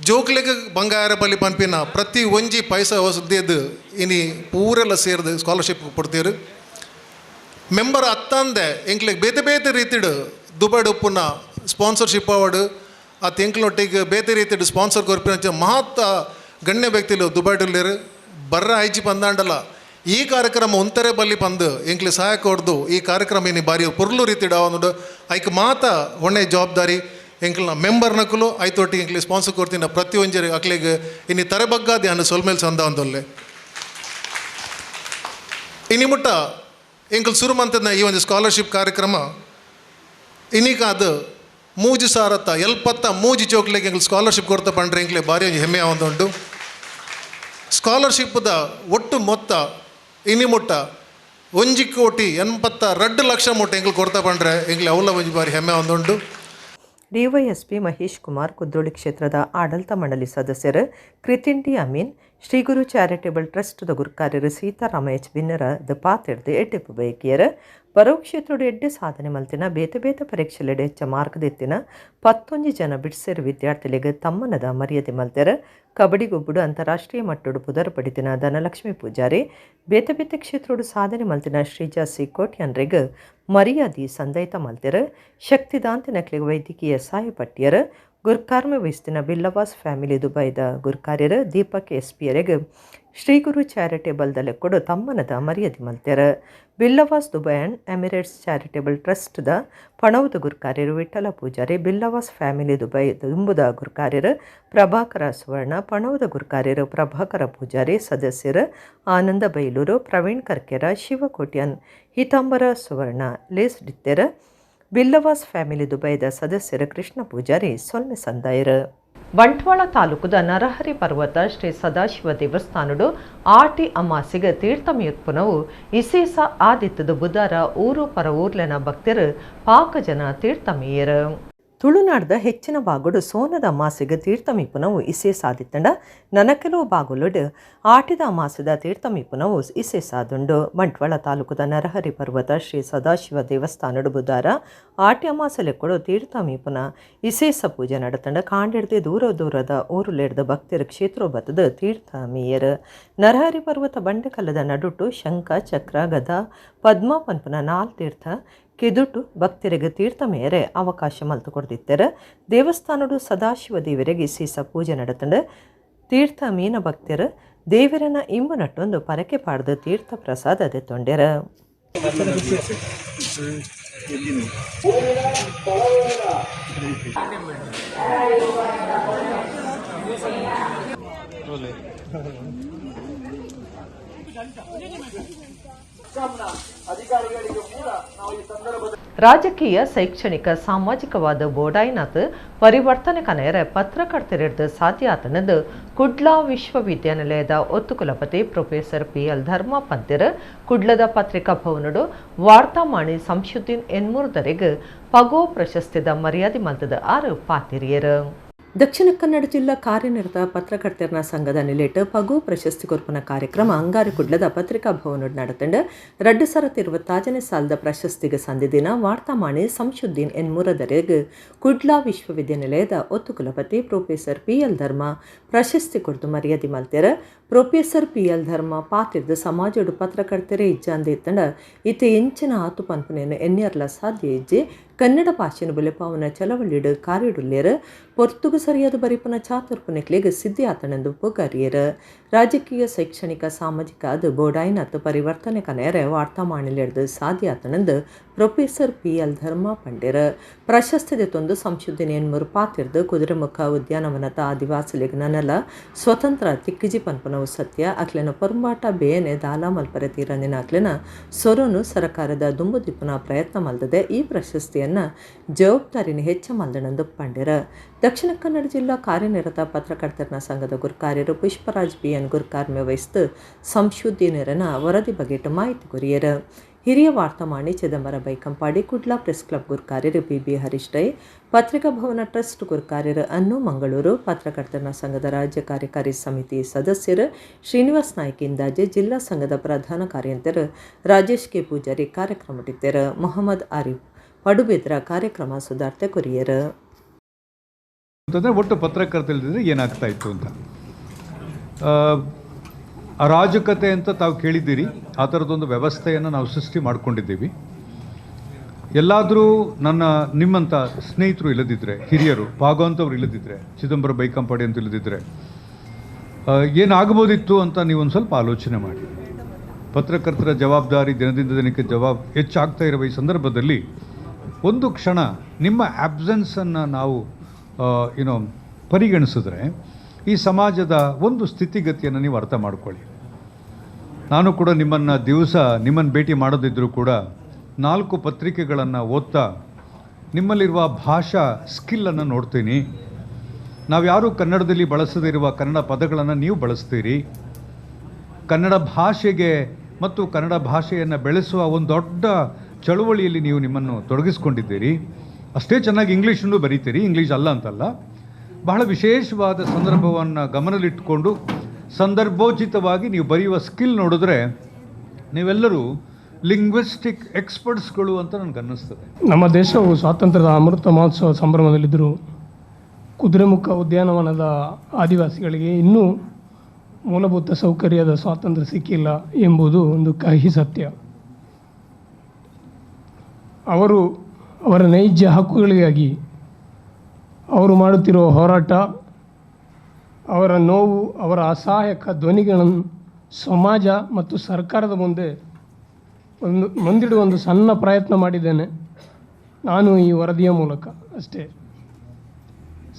S7: ಜೋಕ್ಲೆಗ್ ಬಂಗಾರ ಬಲಿ ಪನ್ಪಿನ ಪ್ರತಿ ಒಂಜಿ ಪೈಸಾ ಹೊಸದೇದು ಇನಿ ಪೂರೆಲ್ಲ ಸೇರಿದು ಸ್ಕಾಲರ್ಶಿಪ್ ಕೊಡ್ತೀರು. ಮೆಂಬರ್ ಅತ್ತಂದೆ ಎಂಕ್ಲೆಗ್ ಬೇತೆ ಬೇತೆ ರೀತಿಡು ದುಬೈಡ್ ಉಪ್ಪುನ ಸ್ಪಾನ್ಸರ್ಶಿಪ್ ಅವಾರ್ಡ್ ಆ ಎಂಕ್ಲೊಟ್ಟಿಗೆ ಬೇತೆ ರೀತಿಡು ಸ್ಪಾನ್ಸರ್ ಕೊರ್ಪಿನ ಮಹತ್ ಗಣ್ಯ ವ್ಯಕ್ತಿಲು ದುಬೈಡುಲ್ಲೇರು ಬರ್ರ ಐಜಿ ಪಂದಾಂಡಲ ಈ ಕಾರ್ಯಕ್ರಮ ಒಂತರೆ ಬಲ್ಲಿ ಪಂದು ಎಂಕ್ಲೆ ಸಹಾಯ ಕೊಡ್ದು ಈ ಕಾರ್ಯಕ್ರಮ ಇನಿ ಬಾರಿ ಪೊರ್ಲು ರೀತಿಡು ಅವನು ಐಕ್ ಮಾತ ಹೊಣೆ ಜವಾಬ್ದಾರಿ ಎಂಕ್ಲನ ಮೆಂಬರ್ ನಕಲು ಐತೊಟ್ಟಿಗೆ ಎಂಕ್ಲೆ ಸ್ಪಾನ್ಸರ್ ಕೊಡ್ತೀನಿ ಪ್ರತಿಯೊಂಜರಿ ಅಕ್ಲೆಗ್ ಇನಿ ತರೆಬಗ್ಗಾದೆ ಅನ್ನು ಸೊಲ್ಮೇಲೆ ಸಂದ ಒಂದೊಲ್ಲೆ. ಇನಿಮುಟ್ಟ ಎಂಕಲ್ ಸುರುಮಂತದ ಈ ಒಂದು ಸ್ಕಾಲರ್ಶಿಪ್ ಕಾರ್ಯಕ್ರಮ ಇನ್ನೀಗಾದ 3073 ಜೋಕ್ಲೆಗೆ ಎಂಕಲ್ ಸ್ಕಾಲರ್ಶಿಪ್ ಕೊಡ್ತಾ ಪಂಡ್ರೆ ಎಂಕ್ಲೆ ಭಾರಿ ಒಂಜಿ ಹೆಮ್ಮೆ ಆವೊಂದುಂಡು. ಸ್ಕಾಲರ್ಶಿಪ್ದ ಒಟ್ಟು ಮೊತ್ತ ಇನಿಮುಟ್ಟ 1,82 ಲಕ್ಷ ಮುಟ್ಟ ಎಂಕಲ್ ಕೊಡ್ತಾ ಪಂಡ್ರೆ ಎಂಕ್ಲೆ ಅವಲ ಒಂಜಿ ಬಾರಿ ಹೆಮ್ಮೆ ಆವೊಂದುಂಡು.
S1: ಡಿವೈಎಸ್ಪಿ ಮಹೇಶ್ ಕುಮಾರ್, ಕುದ್ರೋಳಿ ಕ್ಷೇತ್ರದ ಆಡಳಿತ ಮಂಡಳಿ ಸದಸ್ಯರು ಕೃತಿಂಡಿ ಅಮೀನ್, ಶ್ರೀಗುರು ಚಾರಿಟೇಬಲ್ ಟ್ರಸ್ಟ್ದ ಗುರುಕಾರ್ಯರು ಸೀತಾರಾಮ ಎಚ್ ಬಿನ್ನರ ದ ಪಾತೆರ್ದು ಎಡ್ಡೆಪ್ಪು ಬಯಕಿಯರು. ಬರೋ ಕ್ಷೇತ್ರೋಡು ಎಡ್ಡೆ ಸಾಧನೆ ಮಲ್ತಿನ ಬೇತೆ ಬೇತೆ ಪರೀಕ್ಷೆಲೆಡೆ ಹೆಚ್ಚ ಮಾರ್ಗದೆತ್ತಿನ 11 ಜನ ಬಿಡ್ಸೇರು ವಿದ್ಯಾರ್ಥಿಗಳಿಗೆ ತಮ್ಮನದ ಮರ್ಯಾದೆ ಮಲ್ತೆರು. ಕಬಡ್ಡಿ ಗೊಬ್ಬುಡು ಅಂತಾರಾಷ್ಟ್ರೀಯ ಮಟ್ಟೋಡು ಪುದರ್ ಪಡಿತಿನ ಧನಲಕ್ಷ್ಮಿ ಪೂಜಾರಿ, ಬೇತೆ ಬೇತೆ ಕ್ಷೇತ್ರೋಡು ಸಾಧನೆ ಮಲ್ತಿನ ಶ್ರೀಜಾ ಸಿ ಕೋಟ್ಯನ್ರೆಗ್ ಮರ್ಯಾದೆ ಸಂದೈತ ಮಲ್ತೆರು. ಶಕ್ತಿದಾಂತಿನಕ್ಲಿಗೆ ವೈದ್ಯಕೀಯ ಸಹಾಯ ಪಟ್ಟಿಯರು. ಗುರ್ಕಾರ್ಮೆ ವಹಿಸ್ತಿನ ಬಿಲ್ಲವಾಸ್ ಫ್ಯಾಮಿಲಿ ದುಬೈದ ಗುರ್ಕಾರ್ಯರು ದೀಪಕ್ ಎಸ್ ಪಿಯರೆಗ್ ಶ್ರೀಗುರು ಚಾರಿಟೇಬಲ್ ದಲೆಕ್ಕೊಡು ತಮ್ಮನದ ಮರ್ಯಾದೆ ಮಲ್ತೆರು. Billavas Dubai and Emirates charitable ಟ್ರಸ್ಟ್ದ ಪಣವದ ಗುರ್ಕಾರ್ಯರು Vittala Poojary, Billavas family Dubai ದುಂಬುದ ಗುರ್ಕಾರ್ಯರು ಪ್ರಭಾಕರ ಸುವರ್ಣ, ಪಣವದ ಗುರ್ಕಾರ್ಯರು ಪ್ರಭಾಕರ ಪೂಜಾರಿ, ಸದಸ್ಯರು ಆನಂದ ಬೈಲೂರು, ಪ್ರವೀಣ್ ಕರ್ಕೆರ, ಶಿವಕೋಟ್ಯನ್, ಹಿತಾಂಬರ ಸುವರ್ಣ ಲೇಸ್ ಡಿತ್ತೆರು. ಬಿಲ್ಲವಾಸ್ ಫ್ಯಾಮಿಲಿ ದುಬೈದ ಸದಸ್ಯರು ಕೃಷ್ಣ ಪೂಜಾರಿ ಸೊಲ್ಮೆ ಸಂದಾಯರು. ಬಂಟ್ವಾಳ ತಾಲೂಕುದ ನರಹರಿ ಪರ್ವತ ಶ್ರೀ ಸದಾಶಿವ ದೇವಸ್ಥಾನಡು ಆಟಿ ಅಮಾಸಿಗೆ ತೀರ್ಥಮಯುತ್ಪನವು ಇಸೇಸ ಆದಿತ್ತದ ಬುಧಾರ ಊರು ಪರ ಊರ್ಲೆನ ಭಕ್ತರು ಪಾಕ ಜನ ತೀರ್ಥಮೀಯರು. ತುಳುನಾಡ್ದ ಹೆಚ್ಚಿನ ಬಾಗುಡು ಸೋನದ ಅಮಾಸೆಗೆ ತೀರ್ಥಮೀಪುನವು ಇಸೇಸಾದಿತ್ತಂಡ ನನಕೆಲವು ಬಾಗುಲುಡು ಆಟಿದ ಅಮಾಸದ ತೀರ್ಥಮೀಪುನವು ಇಸೇಸಾದುಂಡು. ಬಂಟ್ವಾಳ ತಾಲೂಕುದ ನರಹರಿ ಪರ್ವತ ಶ್ರೀ ಸದಾಶಿವ ದೇವಸ್ಥಾನಡು ಬುಧಾರ ಆಟಿ ಅಮಾಸೆಲೆಕ್ಕಡು ತೀರ್ಥಮೀಪುನ ಇಸೇಸ ಪೂಜೆ ನಡತಂಡ ಕಾಂಡಿಡ್ದೆ ದೂರ ದೂರದ ಊರುಲೆಡ್ದ ಭಕ್ತರ ಕ್ಷೇತ್ರ ಬತ್ತದ ತೀರ್ಥಮೀಯರು. ನರಹರಿ ಪರ್ವತ ಬಂಡೆಕಲ್ಲದ ನಡುಟು ಶಂಖ, ಚಕ್ರ, ಗದ, ಪದ್ಮ ಪನ್ಪುನ ನಾಲ್ ತೀರ್ಥ ಕೆದುಟು ಭಕ್ತರಿಗೆ ತೀರ್ಥ ಮೇರೆ ಅವಕಾಶ ಮಲ್ತು ಕೊಡ್ದಿತ್ತಾರೆ. ದೇವಸ್ಥಾನಡು ಸದಾಶಿವ ದೇವರಿಗೆ ಸೀಸ ಪೂಜೆ ನಡತಂಡು ತೀರ್ಥ ಮೀನ ಭಕ್ತರು ದೇವರನ ಇಂಬು ನಟ್ಟೊಂದು ಪರಕೆ ಪಾಡ್ದು ತೀರ್ಥ ಪ್ರಸಾದ ತೊಂಡೆರ. ರಾಜಕೀಯ, ಶೈಕ್ಷಣಿಕ, ಸಾಮಾಜಿಕವಾದ ಬೋಡಾಯ್ನಾಥ್ ಪರಿವರ್ತನೆ ಕನೆಯರೆ ಪತ್ರಕರ್ತರಿಡ್ದು ಸಾಧ್ಯ ಆತನದು ಕುಡ್ಲ ವಿಶ್ವವಿದ್ಯಾನಿಲಯದ ಒತ್ತುಕುಲಪತಿ ಪ್ರೊಫೆಸರ್ ಪಿ.ಎಲ್. ಧರ್ಮ ಪಂತೆರ್ ಕುಡ್ಲದ ಪತ್ರಿಕಾ ಭವನಡು ವಾರ್ತಾಮಾಣಿ ಸಂಶುದ್ದೀನ್ ಎನ್ಮೂರ್ದರೆಗ್ ಪಗೋ ಪ್ರಶಸ್ತಿದ ಮರ್ಯಾದೆ ಮಲ್ತದ ಆರು ಪಾತಿರಿಯರು. ದಕ್ಷಿಣ ಕನ್ನಡ ಜಿಲ್ಲಾ ಕಾರ್ಯನಿರತ ಪತ್ರಕರ್ತರ ಸಂಘದ ನಿಲೆಟ್ ಪಗು ಪ್ರಶಸ್ತಿ ಕೊರ್ಪುನ ಕಾರ್ಯಕ್ರಮ ಅಂಗಾರಿ ಕುಡ್ಲದ ಪತ್ರಿಕಾ ಭವನಡ್ ನಡತಂಡ 2026ನೇ ಸಾಲದ ಪ್ರಶಸ್ತಿಗೆ ಸಂದಿದಿನ ವಾರ್ತಾಮಾಣಿ ಸಂಶುದ್ದೀನ್ ಎನ್ಮೂರದರೆಗ್ ಕುಡ್ಲ ವಿಶ್ವವಿದ್ಯಾನಿಲಯದ ಒತ್ತುಕುಲಪತಿ ಪ್ರೊಫೆಸರ್ ಪಿ.ಎಲ್. ಧರ್ಮ ಪ್ರಶಸ್ತಿ ಕೊಡ್ದು ಮರ್ಯಾದೆ ಮಲ್ತೆರ್. ಪ್ರೊಫೆಸರ್ ಪಿ.ಎಲ್. ಧರ್ಮ ಪಾತಿರ್ದು ಸಮಾಜಡು ಪತ್ರಕರ್ತರೇ ಇಜ್ಜಾಂದೆ ಇತ್ತಂಡ ಇತ್ತೆ ಎಂಚಿನ ಆತು ಪನ್ಪುನೇನು ಎನ್ನಿಯರ್ಲ ಸಾಧ್ಯ ಇಜ್ಜೆ. ಕನ್ನಡ ಭಾಷೆನು ಬುಲೆಪಾವನ ಚಲವಳಿಡು ಕಾರ್ಯಡುಲ್ಲೇರು ಪೊರ್ತುಗು ಸರಿಯಾದ ಬರಿಪುನ ಚಾತುರ್ಪುನೆಕ್ಲೆಗ್ ಸಿದ್ಧಿ ಆತನೆಂದು ಪುಗರಿಯರು. ರಾಜಕೀಯ, ಶೈಕ್ಷಣಿಕ, ಸಾಮಾಜಿಕ ಅದು ಬೋಡಾಯ್ನತ್ತು ಪರಿವರ್ತನೆ ಕನೆಯರೆ ವಾರ್ತಾಮಾಣಿಲೆಡ್ದು ಸಾಧ್ಯ ಆತನೆಂದು ಪ್ರೊಫೆಸರ್ ಪಿ.ಎಲ್. ಧರ್ಮ ಪಂಡೆರ್. ಪ್ರಶಸ್ತಿ ದೆತ್ತೊಂದು ಸಂಶುದ್ದೀನ್ ಎನ್ಮೂರು ಪಾತಿರ್ದು ಕುದುರೆಮುಖ ಉದ್ಯಾನವನದ ಆದಿವಾಸಿಲೆಗ್ ನನಲ ಸ್ವತಂತ್ರ ತಿಕ್ಕಿಜಿ ಪನ್ಪುನವು ಸತ್ಯ. ಅಕ್ಲೆನ ಪೊರ್ಂಬಾಟ ಬೇನೆ ದಾಲ ಮಲ್ಪರೆ ತೀರಂದಿನ ಅಕ್ಲೆನ ಸೊರನು ಸರಕಾರದ ದುಂಬುದಿಪ್ಪುನ ಪ್ರಯತ್ನ ಮಲ್ದದೆ ಈ ಪ್ರಶಸ್ತಿಯನ್ನು ಜವಾಬ್ದಾರಿನ ಹೆಚ್ಚ ಮಲ್ದಣಂದು ಪಂಡೆರ. ದಕ್ಷಿಣ ಕನ್ನಡ ಜಿಲ್ಲಾ ಕಾರ್ಯನಿರತ ಪತ್ರಕರ್ತರ ಸಂಘದ ಗುರ್ಕಾರ್ಯರು ಪುಷ್ಪರಾಜ್ ಬಿ.ಎನ್. ಗುರ್ಕಾರ್ಮೆ ವಹಿಸಿದ ಸಂಶುದ್ದೀನರನ ವರದಿ ಬಗೆಟ್ ಮಾಹಿತಿ ಕೊರಿಯರು. ಹಿರಿಯ ವಾರ್ತಾಮಾಣಿ ಚಿದಂಬರ ಬೈಕಂಪಾಡಿ, ಕುಡ್ಲ ಪ್ರೆಸ್ ಕ್ಲಬ್ ಗುರ್ಕಾರ್ಯರು ಪಿ.ಬಿ. ಹರೀಶ್ ರೈ, ಪತ್ರಿಕಾ ಭವನ ಟ್ರಸ್ಟ್ ಗುರ್ಕಾರ್ಯರು ಅನ್ನು ಮಂಗಳೂರು, ಪತ್ರಕರ್ತರ ಸಂಘದ ರಾಜ್ಯ ಕಾರ್ಯಕಾರಿ ಸಮಿತಿ ಸದಸ್ಯರು ಶ್ರೀನಿವಾಸ್ ನಾಯ್ಕ ಇಂದಾಜೆ, ಜಿಲ್ಲಾ ಸಂಘದ ಪ್ರಧಾನ ಕಾರ್ಯಂತರು ರಾಜೇಶ್ ಕೆ ಪೂಜಾರಿ ಕಾರ್ಯಕ್ರಮಟ್ಟಿದ್ದರು. ಮೊಹಮ್ಮದ್ ಆರಿಫ್ ಪಡುಬಿದ್ರ ಕಾರ್ಯಕ್ರಮ ಸುಧಾರ್ತೆ ಕೊರಿಯರು.
S8: ಅಂತಂದರೆ ಒಟ್ಟು ಪತ್ರಕರ್ತರಿದ್ದರೆ ಏನಾಗ್ತಾ ಇತ್ತು ಅಂತ ಅರಾಜಕತೆ ಅಂತ ತಾವು ಕೇಳಿದ್ದೀರಿ. ಆ ಥರದ್ದೊಂದು ವ್ಯವಸ್ಥೆಯನ್ನು ನಾವು ಸೃಷ್ಟಿ ಮಾಡಿಕೊಂಡಿದ್ದೀವಿ. ಎಲ್ಲಾದರೂ ನನ್ನ ನಿಮ್ಮಂಥ ಸ್ನೇಹಿತರು ಇಲ್ಲದಿದ್ದರೆ, ಹಿರಿಯರು ಭಾಗವಂತವ್ರು ಇಲ್ಲದಿದ್ದರೆ, ಚಿದಂಬರ ಬೈಕಂಪಾಡಿ ಅಂತ ಇಲ್ಲದಿದ್ದರೆ ಏನಾಗ್ಬೋದಿತ್ತು ಅಂತ ನೀವೊಂದು ಸ್ವಲ್ಪ ಆಲೋಚನೆ ಮಾಡಿ. ಪತ್ರಕರ್ತರ ಜವಾಬ್ದಾರಿ ದಿನದಿಂದ ದಿನಕ್ಕೆ ಹೆಚ್ಚಾಗ್ತಾ ಇರುವ ಈ ಸಂದರ್ಭದಲ್ಲಿ ಒಂದು ಕ್ಷಣ ನಿಮ್ಮ ಆ್ಯಬ್ಸೆನ್ಸನ್ನು ನಾವು ಏನೋ ಪರಿಗಣಿಸಿದ್ರೆ ಈ ಸಮಾಜದ ಒಂದು ಸ್ಥಿತಿಗತಿಯನ್ನು ನೀವು ಅರ್ಥ ಮಾಡ್ಕೊಳ್ಳಿ. ನಾನು ಕೂಡ ನಿಮ್ಮನ್ನು ದಿವಸ ನಿಮ್ಮನ್ನು ಭೇಟಿ ಮಾಡೋದಿದ್ದರೂ ಕೂಡ 4 ಪತ್ರಿಕೆಗಳನ್ನು ಓದ್ತಾ ನಿಮ್ಮಲ್ಲಿರುವ ಭಾಷಾ ಸ್ಕಿಲ್ಲನ್ನು ನೋಡ್ತೀನಿ. ನಾವ್ಯಾರೂ ಕನ್ನಡದಲ್ಲಿ ಬಳಸದಿರುವ ಕನ್ನಡ ಪದಗಳನ್ನು ನೀವು ಬಳಸ್ತೀರಿ. ಕನ್ನಡ ಭಾಷೆಗೆ ಮತ್ತು ಕನ್ನಡ ಭಾಷೆಯನ್ನು ಬೆಳೆಸುವ ಒಂದು ದೊಡ್ಡ ಚಳುವಳಿಯಲ್ಲಿ ನೀವು ನಿಮ್ಮನ್ನು ತೊಡಗಿಸ್ಕೊಂಡಿದ್ದೀರಿ. ಅಷ್ಟೇ ಚೆನ್ನಾಗಿ ಇಂಗ್ಲೀಷನ್ನು ಬರೀತೀರಿ, ಇಂಗ್ಲೀಷ್ ಅಲ್ಲ ಅಂತಲ್ಲ. ಬಹಳ ವಿಶೇಷವಾದ ಸಂದರ್ಭವನ್ನು ಗಮನದಲ್ಲಿಟ್ಟುಕೊಂಡು ಸಂದರ್ಭೋಚಿತವಾಗಿ ನೀವು ಬರೆಯುವ ಸ್ಕಿಲ್ ನೋಡಿದ್ರೆ ನೀವೆಲ್ಲರೂ ಲಿಂಗ್ವಿಸ್ಟಿಕ್ ಎಕ್ಸ್ಪರ್ಟ್ಸ್ಗಳು ಅಂತ ನನಗೆ ಅನ್ನಿಸ್ತದೆ.
S9: ನಮ್ಮ ದೇಶವು ಸ್ವಾತಂತ್ರ್ಯದ ಅಮೃತ ಮಹೋತ್ಸವ ಸಂಭ್ರಮದಲ್ಲಿದ್ದರೂ ಕುದುರೆಮುಖ ಉದ್ಯಾನವನದ ಆದಿವಾಸಿಗಳಿಗೆ ಇನ್ನೂ ಮೂಲಭೂತ ಸೌಕರ್ಯದ ಸ್ವಾತಂತ್ರ್ಯ ಸಿಕ್ಕಿಲ್ಲ ಎಂಬುದು ಒಂದು ಕಹಿ ಸತ್ಯ. ಅವರು ಅವರ ನೈಜ ಹಕ್ಕುಗಳಿಗಾಗಿ ಅವರು ಮಾಡುತ್ತಿರುವ ಹೋರಾಟ, ಅವರ ನೋವು, ಅವರ ಅಸಹಾಯಕ ಧ್ವನಿಗಳನ್ನು ಸಮಾಜ ಮತ್ತು ಸರ್ಕಾರದ ಮುಂದೆ ಒಂದು ಮುಂದಿಡುವ ಒಂದು ಸಣ್ಣ ಪ್ರಯತ್ನ ಮಾಡಿದ್ದೇನೆ ನಾನು ಈ ವರದಿಯ ಮೂಲಕ ಅಷ್ಟೇ.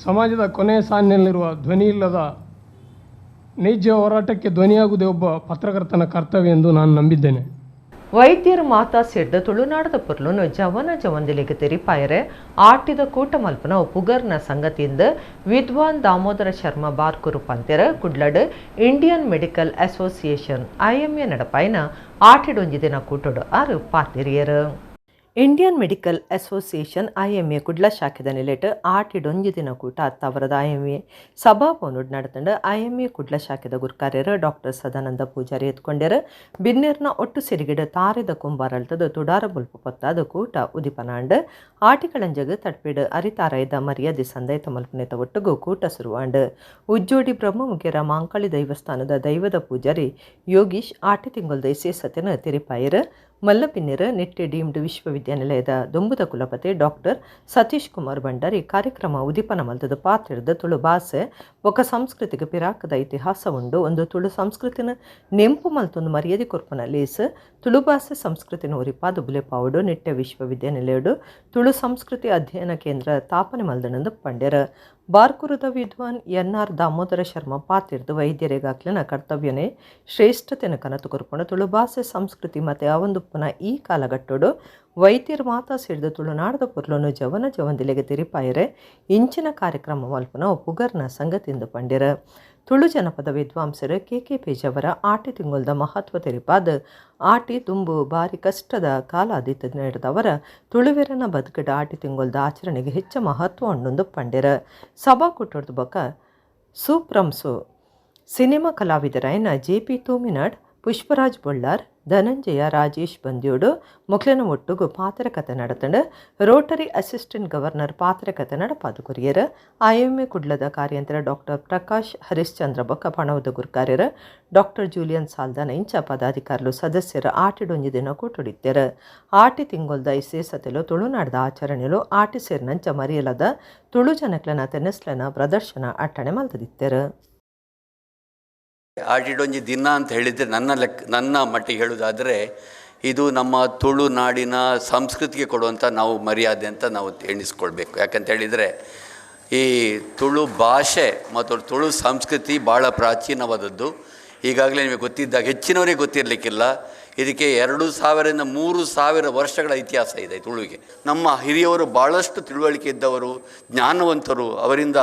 S9: ಸಮಾಜದ ಕೊನೆಯ ಸಾಲಿನಲ್ಲಿರುವ ಧ್ವನಿ ಇಲ್ಲದ ನೈಜ ಹೋರಾಟಕ್ಕೆ ಧ್ವನಿಯಾಗುವುದೇ ಒಬ್ಬ ಪತ್ರಕರ್ತನ ಕರ್ತವ್ಯ ಎಂದು ನಾನು ನಂಬಿದ್ದೇನೆ.
S1: ವೈದ್ಯರು ಮಾತಾ ಸೇರ್ದ ತುಳುನಾಡದ ಪೊರ್ಲುನು ಜವನ ಜವಂದಿಲಿಗೆ ತೆರಿಪಾಯರೆ ಆಟಿದ ಕೂಟ ಮಲ್ಪನ ಪುಗರ್ನ ಸಂಗತಿಯಿಂದ ವಿದ್ವಾನ್ ದಾಮೋದರ ಶರ್ಮಾ ಬಾರ್ಕುರು ಪಂತೆರ ಕುಡ್ಲಡ್ Indian medical association IMA ನಡಪಾಯಿನ ಆಟಿಡೊಂಜಿ ದಿನ ಕೂಟೊಡು ಆರು ಪಾತಿರಿಯರು. Indian medical association IMA Kudla ಶಾಖೆದ ನಿಲೆಟ್ ಆಟಿಡೊಂಜಿ ದಿನ ಕೂಟ ಅತ್ತವರದ ಐಎಂಎ ಸಭಾಭವನೋಡ್ ನಡೆತಂಡು ಐಎಂಎ ಕುಡ್ಲ ಶಾಖೆದ ಗುರ್ಕಾರ್ಯರು ಡಾಕ್ಟರ್ ಸದಾನಂದ ಪೂಜಾರಿ ಎತ್ಕೊಂಡ್ಯರು. ಬಿನ್ನೇರ್ನ ಒಟ್ಟು ಸಿರಿಗಿಡ ತಾರೆದ ಕುಂಬಾರಳ್ತದ ತುಡಾರ ಬುಲ್ಪು ಪೊತ್ತಾದ ಕೂಟ ಉದಿಪನಾಂಡ್ ಆಟಿಕಳಂಜಗ ತಟ್ಪಿಡು ಅರಿತಾರೈದ ಮರ್ಯಾದೆ ಸಂದೈತ ಮಲ್ಪನೆತ ಒಟ್ಟುಗು ಕೂಟ ಸುರುವಾಂಡ್. ಉಜ್ಜೋಡಿ ಬ್ರಹ್ಮಮುಖಿಯರ ಮಾಂಕಾಳಿ ದೈವಸ್ಥಾನದ ದೈವದ ಪೂಜಾರಿ ಯೋಗೀಶ್ ಆಟಿ ತಿಂಗೊಲ್ದ ಇಸೇಸತೆನ ತೆರಿಪಾಯರು. ಮಲ್ಲಪಿನ್ನಿರ ನಿಟ್ಟೆ ಡೀಮ್ಡ್ ವಿಶ್ವವಿದ್ಯಾನಿಲಯದ ದುಂಬುದ ಕುಲಪತಿ ಡಾಕ್ಟರ್ ಸತೀಶ್ ಕುಮಾರ್ ಭಂಡಾರಿ ಕಾರ್ಯಕ್ರಮ ಉದೀಪನ ಮಲ್ತದ ಪಾತ್ರದ ತುಳು ಭಾಷೆ ಒಕ ಸಾಂಸ್ಕೃತಿಕ ಪಿರಾಕದ ಇತಿಹಾಸ ಉಂಡು ಒಂದು ತುಳು ಸಂಸ್ಕೃತಿನ ನೆಂಪು ಮಲ್ತೊಂದು ಮರ್ಯಾದೆ ಕೊರ್ಪುನ ಲೇಸ್ ತುಳು ಭಾಷೆ ಸಂಸ್ಕೃತಿನ ಉರಿಪಾದು ಬುಲೆಪಾವುಡು ನಿಟ್ಟೆ ವಿಶ್ವವಿದ್ಯಾನಿಲಯಡು ತುಳು ಸಂಸ್ಕೃತಿ ಅಧ್ಯಯನ ಕೇಂದ್ರ ತಾಪನೆ ಮಲ್ದನಂದು ಪಂಡ್ಯರ. ಬಾರ್ಕುರದ ವಿದ್ವಾನ್ ಎನ್ ಆರ್ ದಾಮೋದರ ಶರ್ಮಾ ಪಾತಿರ್ದು ವೈದ್ಯರಿಗಾಕ್ಲಿನ ಕರ್ತವ್ಯನೇ ಶ್ರೇಷ್ಠತೆನ ಕನತು ಕೊರ್ಪುಂಡು ತುಳು ಭಾಷೆ ಸಂಸ್ಕೃತಿ ಮತ್ತು ಅವಂದುಪ್ಪುನ ಈ ಕಾಲಘಟ್ಟೋಡು ವೈದ್ಯರು ಮಾತಾ ಸಿಡಿದು ತುಳುನಾಡದ ಪೊರ್ಲುನು ಜವನ ಜವಂದಿಲೆಗೆ ತಿರಿಪಾಯರೆ ಇಂಚಿನ ಕಾರ್ಯಕ್ರಮ ಮಲ್ಪುನ ಪುಗರ್ನ ಸಂಗತಿಂದು ಪಂಡ್ಯರ. ತುಳು ಜನಪದ ವಿದ್ವಾಂಸರು ಕೆ ಕೆ ಪೇಜವರ ಆಟಿ ತಿಂಗೊಲ್ದ ಮಹತ್ವ ತೆರಿಪಾದ ಆಟಿ ತುಂಬು ಭಾರಿ ಕಷ್ಟದ ಕಾಲ ಆದಿತ್ತ ನಡೆದವರ ತುಳುವೆರನ ಬದುಕಡ ಆಟಿ ತಿಂಗೊಲ್ದ ಆಚರಣೆಗೆ ಹೆಚ್ಚು ಮಹತ್ವ ಉಂಡೊಂದು ಪಂಡ್ಯರ. ಸಭಾ ಕೂಟದ ಬೊಕ ಸೂಪ್ರಂಸು ಸಿನಿಮಾ ಕಲಾವಿದರಾಯನ ಜೆ ಪಿ ತೂಮಿನಾಡ್, ಪುಷ್ಪರಾಜ್ ಬೊಳ್ಳಾರ್, ಧನಂಜಯ ರಾಜೇಶ್ ಬಂದ್ಯೋಡು ಮೊಕ್ಲೆನ ಒಟ್ಟುಗು ಪಾತ್ರ ಕಥೆ ನಡತಂಡು Rotary assistant governor ಪಾತ್ರ ಕಥೆ ನಡಪಾದು ಕೊರಿಯರ್. ಐಎಂಎ ಕುಡ್ಲದ ಕಾರ್ಯಂತರ ಡಾಕ್ಟರ್ ಪ್ರಕಾಶ್ ಹರಿಶ್ಚಂದ್ರ ಬೊಕ್ಕ ಪಣವದ ಗುರ್ಕಾರ್ಯರ್ ಡಾಕ್ಟರ್ ಜೂಲಿಯನ್ ಸಾಲ್ದಾನ ಇಂಚ ಪದಾಧಿಕಾರಿಲು ಸದಸ್ಯರು ಆಟಿಡೊಂಜಿ ದಿನ ಕೂಟುಡಿತ್ತೆರ್. ಆಟಿ ತಿಂಗೊಲ್ದ ಇಸೇಸತೆಲು ತುಳುನಾಡದ ಆಚರಣೆಲು ಆಟಿ ಸೇರಿನಂಚ ಮರಿಯಲದ ತುಳು ಜನಕ್ಲನ ತೆನಸ್ಲನ ಪ್ರದರ್ಶನ ಅಟ್ಟಣೆ ಮಲ್ತದಿತ್ತೆರ್.
S10: ಆಟಿಡೊಂಜಿ ದಿನ ಅಂತ ಹೇಳಿದರೆ ನನ್ನ ಮಟ್ಟಿಗೆ ಹೇಳುವುದಾದರೆ ಇದು ನಮ್ಮ ತುಳುನಾಡಿನ ಸಂಸ್ಕೃತಿಗೆ ಕೊಡುವಂಥ ನಾವು ಮರ್ಯಾದೆ ಅಂತ ನಾವು ಎಣಿಸ್ಕೊಳ್ಬೇಕು. ಯಾಕಂತ ಹೇಳಿದರೆ ಈ ತುಳು ಭಾಷೆ ಮತ್ತು ತುಳು ಸಂಸ್ಕೃತಿ ಭಾಳ ಪ್ರಾಚೀನವಾದದ್ದು. ಈಗಾಗಲೇ ನಿಮಗೆ ಗೊತ್ತಿದ್ದಾಗ ಹೆಚ್ಚಿನವರಿಗೆ ಗೊತ್ತಿರಲಿಕ್ಕಿಲ್ಲ. ಇದಕ್ಕೆ 2000 3000 ವರ್ಷಗಳ ಇತಿಹಾಸ ಇದೆ ತುಳುವಿಗೆ. ನಮ್ಮ ಹಿರಿಯವರು ಭಾಳಷ್ಟು ತಿಳುವಳಿಕೆ ಇದ್ದವರು, ಜ್ಞಾನವಂತರು. ಅವರಿಂದ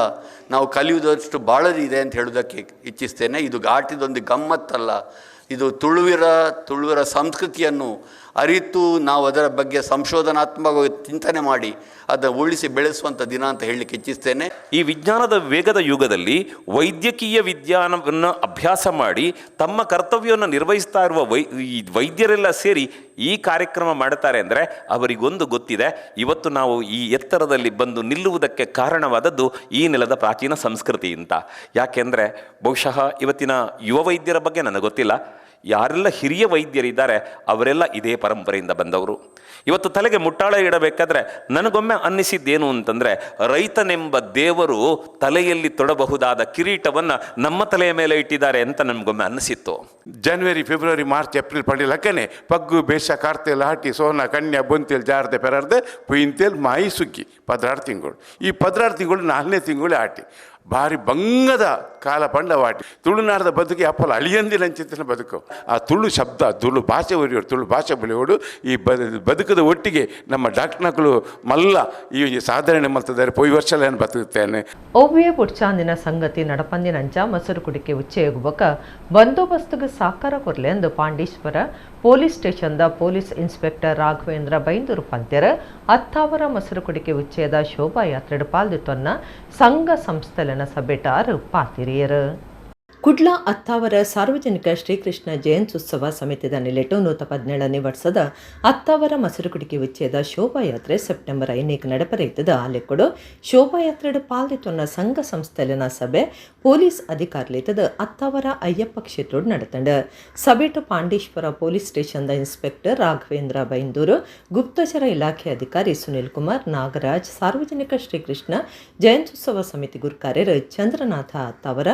S10: ನಾವು ಕಲಿಯುವುದಷ್ಟು ಭಾಳ ಇದೆ ಅಂತ ಹೇಳುವುದಕ್ಕೆ ಇಚ್ಛಿಸ್ತೇನೆ. ಇದು ಆಟಿದೊಂದು ಗಮ್ಮತ್ತಲ್ಲ, ಇದು ತುಳುವರ ಸಂಸ್ಕೃತಿಯನ್ನು ಅರಿತು ನಾವು ಅದರ ಬಗ್ಗೆ ಸಂಶೋಧನಾತ್ಮಕವಾಗಿ ಚಿಂತನೆ ಮಾಡಿ ಅದನ್ನು ಉಳಿಸಿ ಬೆಳೆಸುವಂಥ ದಿನ ಅಂತ ಹೇಳಲಿಕ್ಕೆ ಇಚ್ಛಿಸ್ತೇನೆ.
S11: ಈ ವಿಜ್ಞಾನದ ವೇಗದ ಯುಗದಲ್ಲಿ ವೈದ್ಯಕೀಯ ವಿಜ್ಞಾನವನ್ನು ಅಭ್ಯಾಸ ಮಾಡಿ ತಮ್ಮ ಕರ್ತವ್ಯವನ್ನು ನಿರ್ವಹಿಸ್ತಾ ಇರುವ ವೈದ್ಯರೆಲ್ಲ ಸೇರಿ ಈ ಕಾರ್ಯಕ್ರಮ ಮಾಡ್ತಾರೆ ಅಂದರೆ ಅವರಿಗೊಂದು ಗೊತ್ತಿದೆ, ಇವತ್ತು ನಾವು ಈ ಎತ್ತರದಲ್ಲಿ ಬಂದು ನಿಲ್ಲುವುದಕ್ಕೆ ಕಾರಣವಾದದ್ದು ಈ ನೆಲದ ಪ್ರಾಚೀನ ಸಂಸ್ಕೃತಿ ಅಂತ. ಯಾಕೆಂದರೆ ಬಹುಶಃ ಇವತ್ತಿನ ಯುವ ವೈದ್ಯರ ಬಗ್ಗೆ ನನಗೆ ಗೊತ್ತಿಲ್ಲ, ಯಾರೆಲ್ಲ ಹಿರಿಯ ವೈದ್ಯರಿದ್ದಾರೆ ಅವರೆಲ್ಲ ಇದೇ ಪರಂಪರೆಯಿಂದ ಬಂದವರು. ಇವತ್ತು ತಲೆಗೆ ಮುಟ್ಟಾಳ ಇಡಬೇಕಾದ್ರೆ ನನಗೊಮ್ಮೆ ಅನ್ನಿಸಿದ್ದೇನು ಅಂತಂದರೆ, ರೈತನೆಂಬ ದೇವರು ತಲೆಯಲ್ಲಿ ತೊಡಬಹುದಾದ ಕಿರೀಟವನ್ನು ನಮ್ಮ ತಲೆಯ ಮೇಲೆ ಇಟ್ಟಿದ್ದಾರೆ ಅಂತ ನಮಗೊಮ್ಮೆ ಅನ್ನಿಸಿತ್ತು.
S12: January, February, March, April ಪಂಡಿಲಕ್ಕನೆ pug ಬೇಷ ಕಾರ್ತೆಲ್ ಹಾಟಿ ಸೋನ ಕನ್ಯಾ ಬೊಂತೇಲ್ ಜಾರ್ದೆ ಪೆರಾರ್ದೆ ಪುಯಿಂತೇಲ್ ಮಾಯಿ ಸುಗ್ಗಿ 16 ತಿಂಗಳು. ಈ 16 ತಿಂಗಳು 4ನೇ ತಿಂಗಳು ಆಟಿ. ಭಾರಿ ಬಂಗದ ಕಾಲ ಪಂಡವಾಟಿ ತುಳುನಾಡದ ಬದುಕಿ ಅಪ್ಪಲ ಅಳಿಯಂದಿನಂಚಿತ್ತಿನ ಬದುಕು. ಆ ತುಳು ಶಬ್ದ, ತುಳು ಭಾಷೆ ಒರಿಯೋಡು, ತುಳು ಭಾಷೆ ಬೆಳೆಯೋಡು. ಈ ಬದುಕದ ಒಟ್ಟಿಗೆ ನಮ್ಮ ಡಾಕ್ಟರ್ನಕಲು ಮಲ್ಲ ಈ ಸಾಧನೆ ಮಲ್ತಿದ್ದಾರೆ. ಪೋಯಿ ವರ್ಷ ಏನು ಬದುಕುತ್ತೇನೆ.
S1: ಒವ್ವೇ ಬುಡ್ಚಾಂದಿನ ಸಂಗತಿ ನಡಪಂದಿನಂಚ ಮೊಸರು ಕುಡಿಕೆ ಉಚ್ಚೆಯಗುಬಕ ಬಂದೋಬಸ್ತ್ಗೆ ಸಾಕಾರ ಕೊರ್ಲೆಂದು ಪಾಂಡೇಶ್ವರ ಪೊಲೀಸ್ ಸ್ಟೇಷನ್ದ ಪೊಲೀಸ್ ಇನ್ಸ್ಪೆಕ್ಟರ್ ರಾಘವೇಂದ್ರ ಬೈಂದೂರು ಪಂತೆರ ಅತ್ತಾವರ ಮೊಸರು ಕುಡಿಕೆ ಉಚ್ಚಯದ ಶೋಭಾಯಾತ್ರೆ ಪಾಲ್ದಿತ್ತೊನ್ನ ಸಂಘ ಸಂಸ್ಥೆಲನ ಸಭೆಟಾರು ಪಾತಿರಿಯರು. ಕುಡ್ಲ ಅತ್ತಾವರ ಸಾರ್ವಜನಿಕ ಶ್ರೀಕೃಷ್ಣ ಜಯಂತ್ಯುತ್ಸವ ಸಮಿತಿದ ನಿಲೆಟು 117ನೇ ವರ್ಷದ ಅತ್ತಾವರ ಮೊಸರುಕುಡಿಕೆ ಉಚ್ಚಯದ ಶೋಭಾಯಾತ್ರೆ ಸೆಪ್ಟೆಂಬರ್ 5ಕ್ಕೆ ನಡಪರೆಯುತ್ತದೆ. ಆಲೆಕ್ಕಡು ಶೋಭಾಯಾತ್ರೆ ಪಾಲ್ದಿತ್ತೊನ್ನ ಸಂಘ ಸಂಸ್ಥೆಲಿನ ಸಭೆ ಪೊಲೀಸ್ ಅಧಿಕಾರಿಲಿತದ ಅತ್ತಾವರ ಅಯ್ಯಪ್ಪ ಕ್ಷೇತ್ರೋಡು ನಡೆತಂಡು. ಸಭೆಟು ಪಾಂಡೇಶ್ವರ ಪೊಲೀಸ್ ಸ್ಟೇಷನ್ದ ಇನ್ಸ್ಪೆಕ್ಟರ್ ರಾಘವೇಂದ್ರ ಬೈಂದೂರು, ಗುಪ್ತಚರ ಇಲಾಖೆ ಅಧಿಕಾರಿ ಸುನಿಲ್ ಕುಮಾರ್, ನಾಗರಾಜ್, ಸಾರ್ವಜನಿಕ ಶ್ರೀಕೃಷ್ಣ ಜಯಂತ್ಯುತ್ಸವ ಸಮಿತಿ ಗುರುಕಾರ್ಯರು ಚಂದ್ರನಾಥ ಅತ್ತಾವರ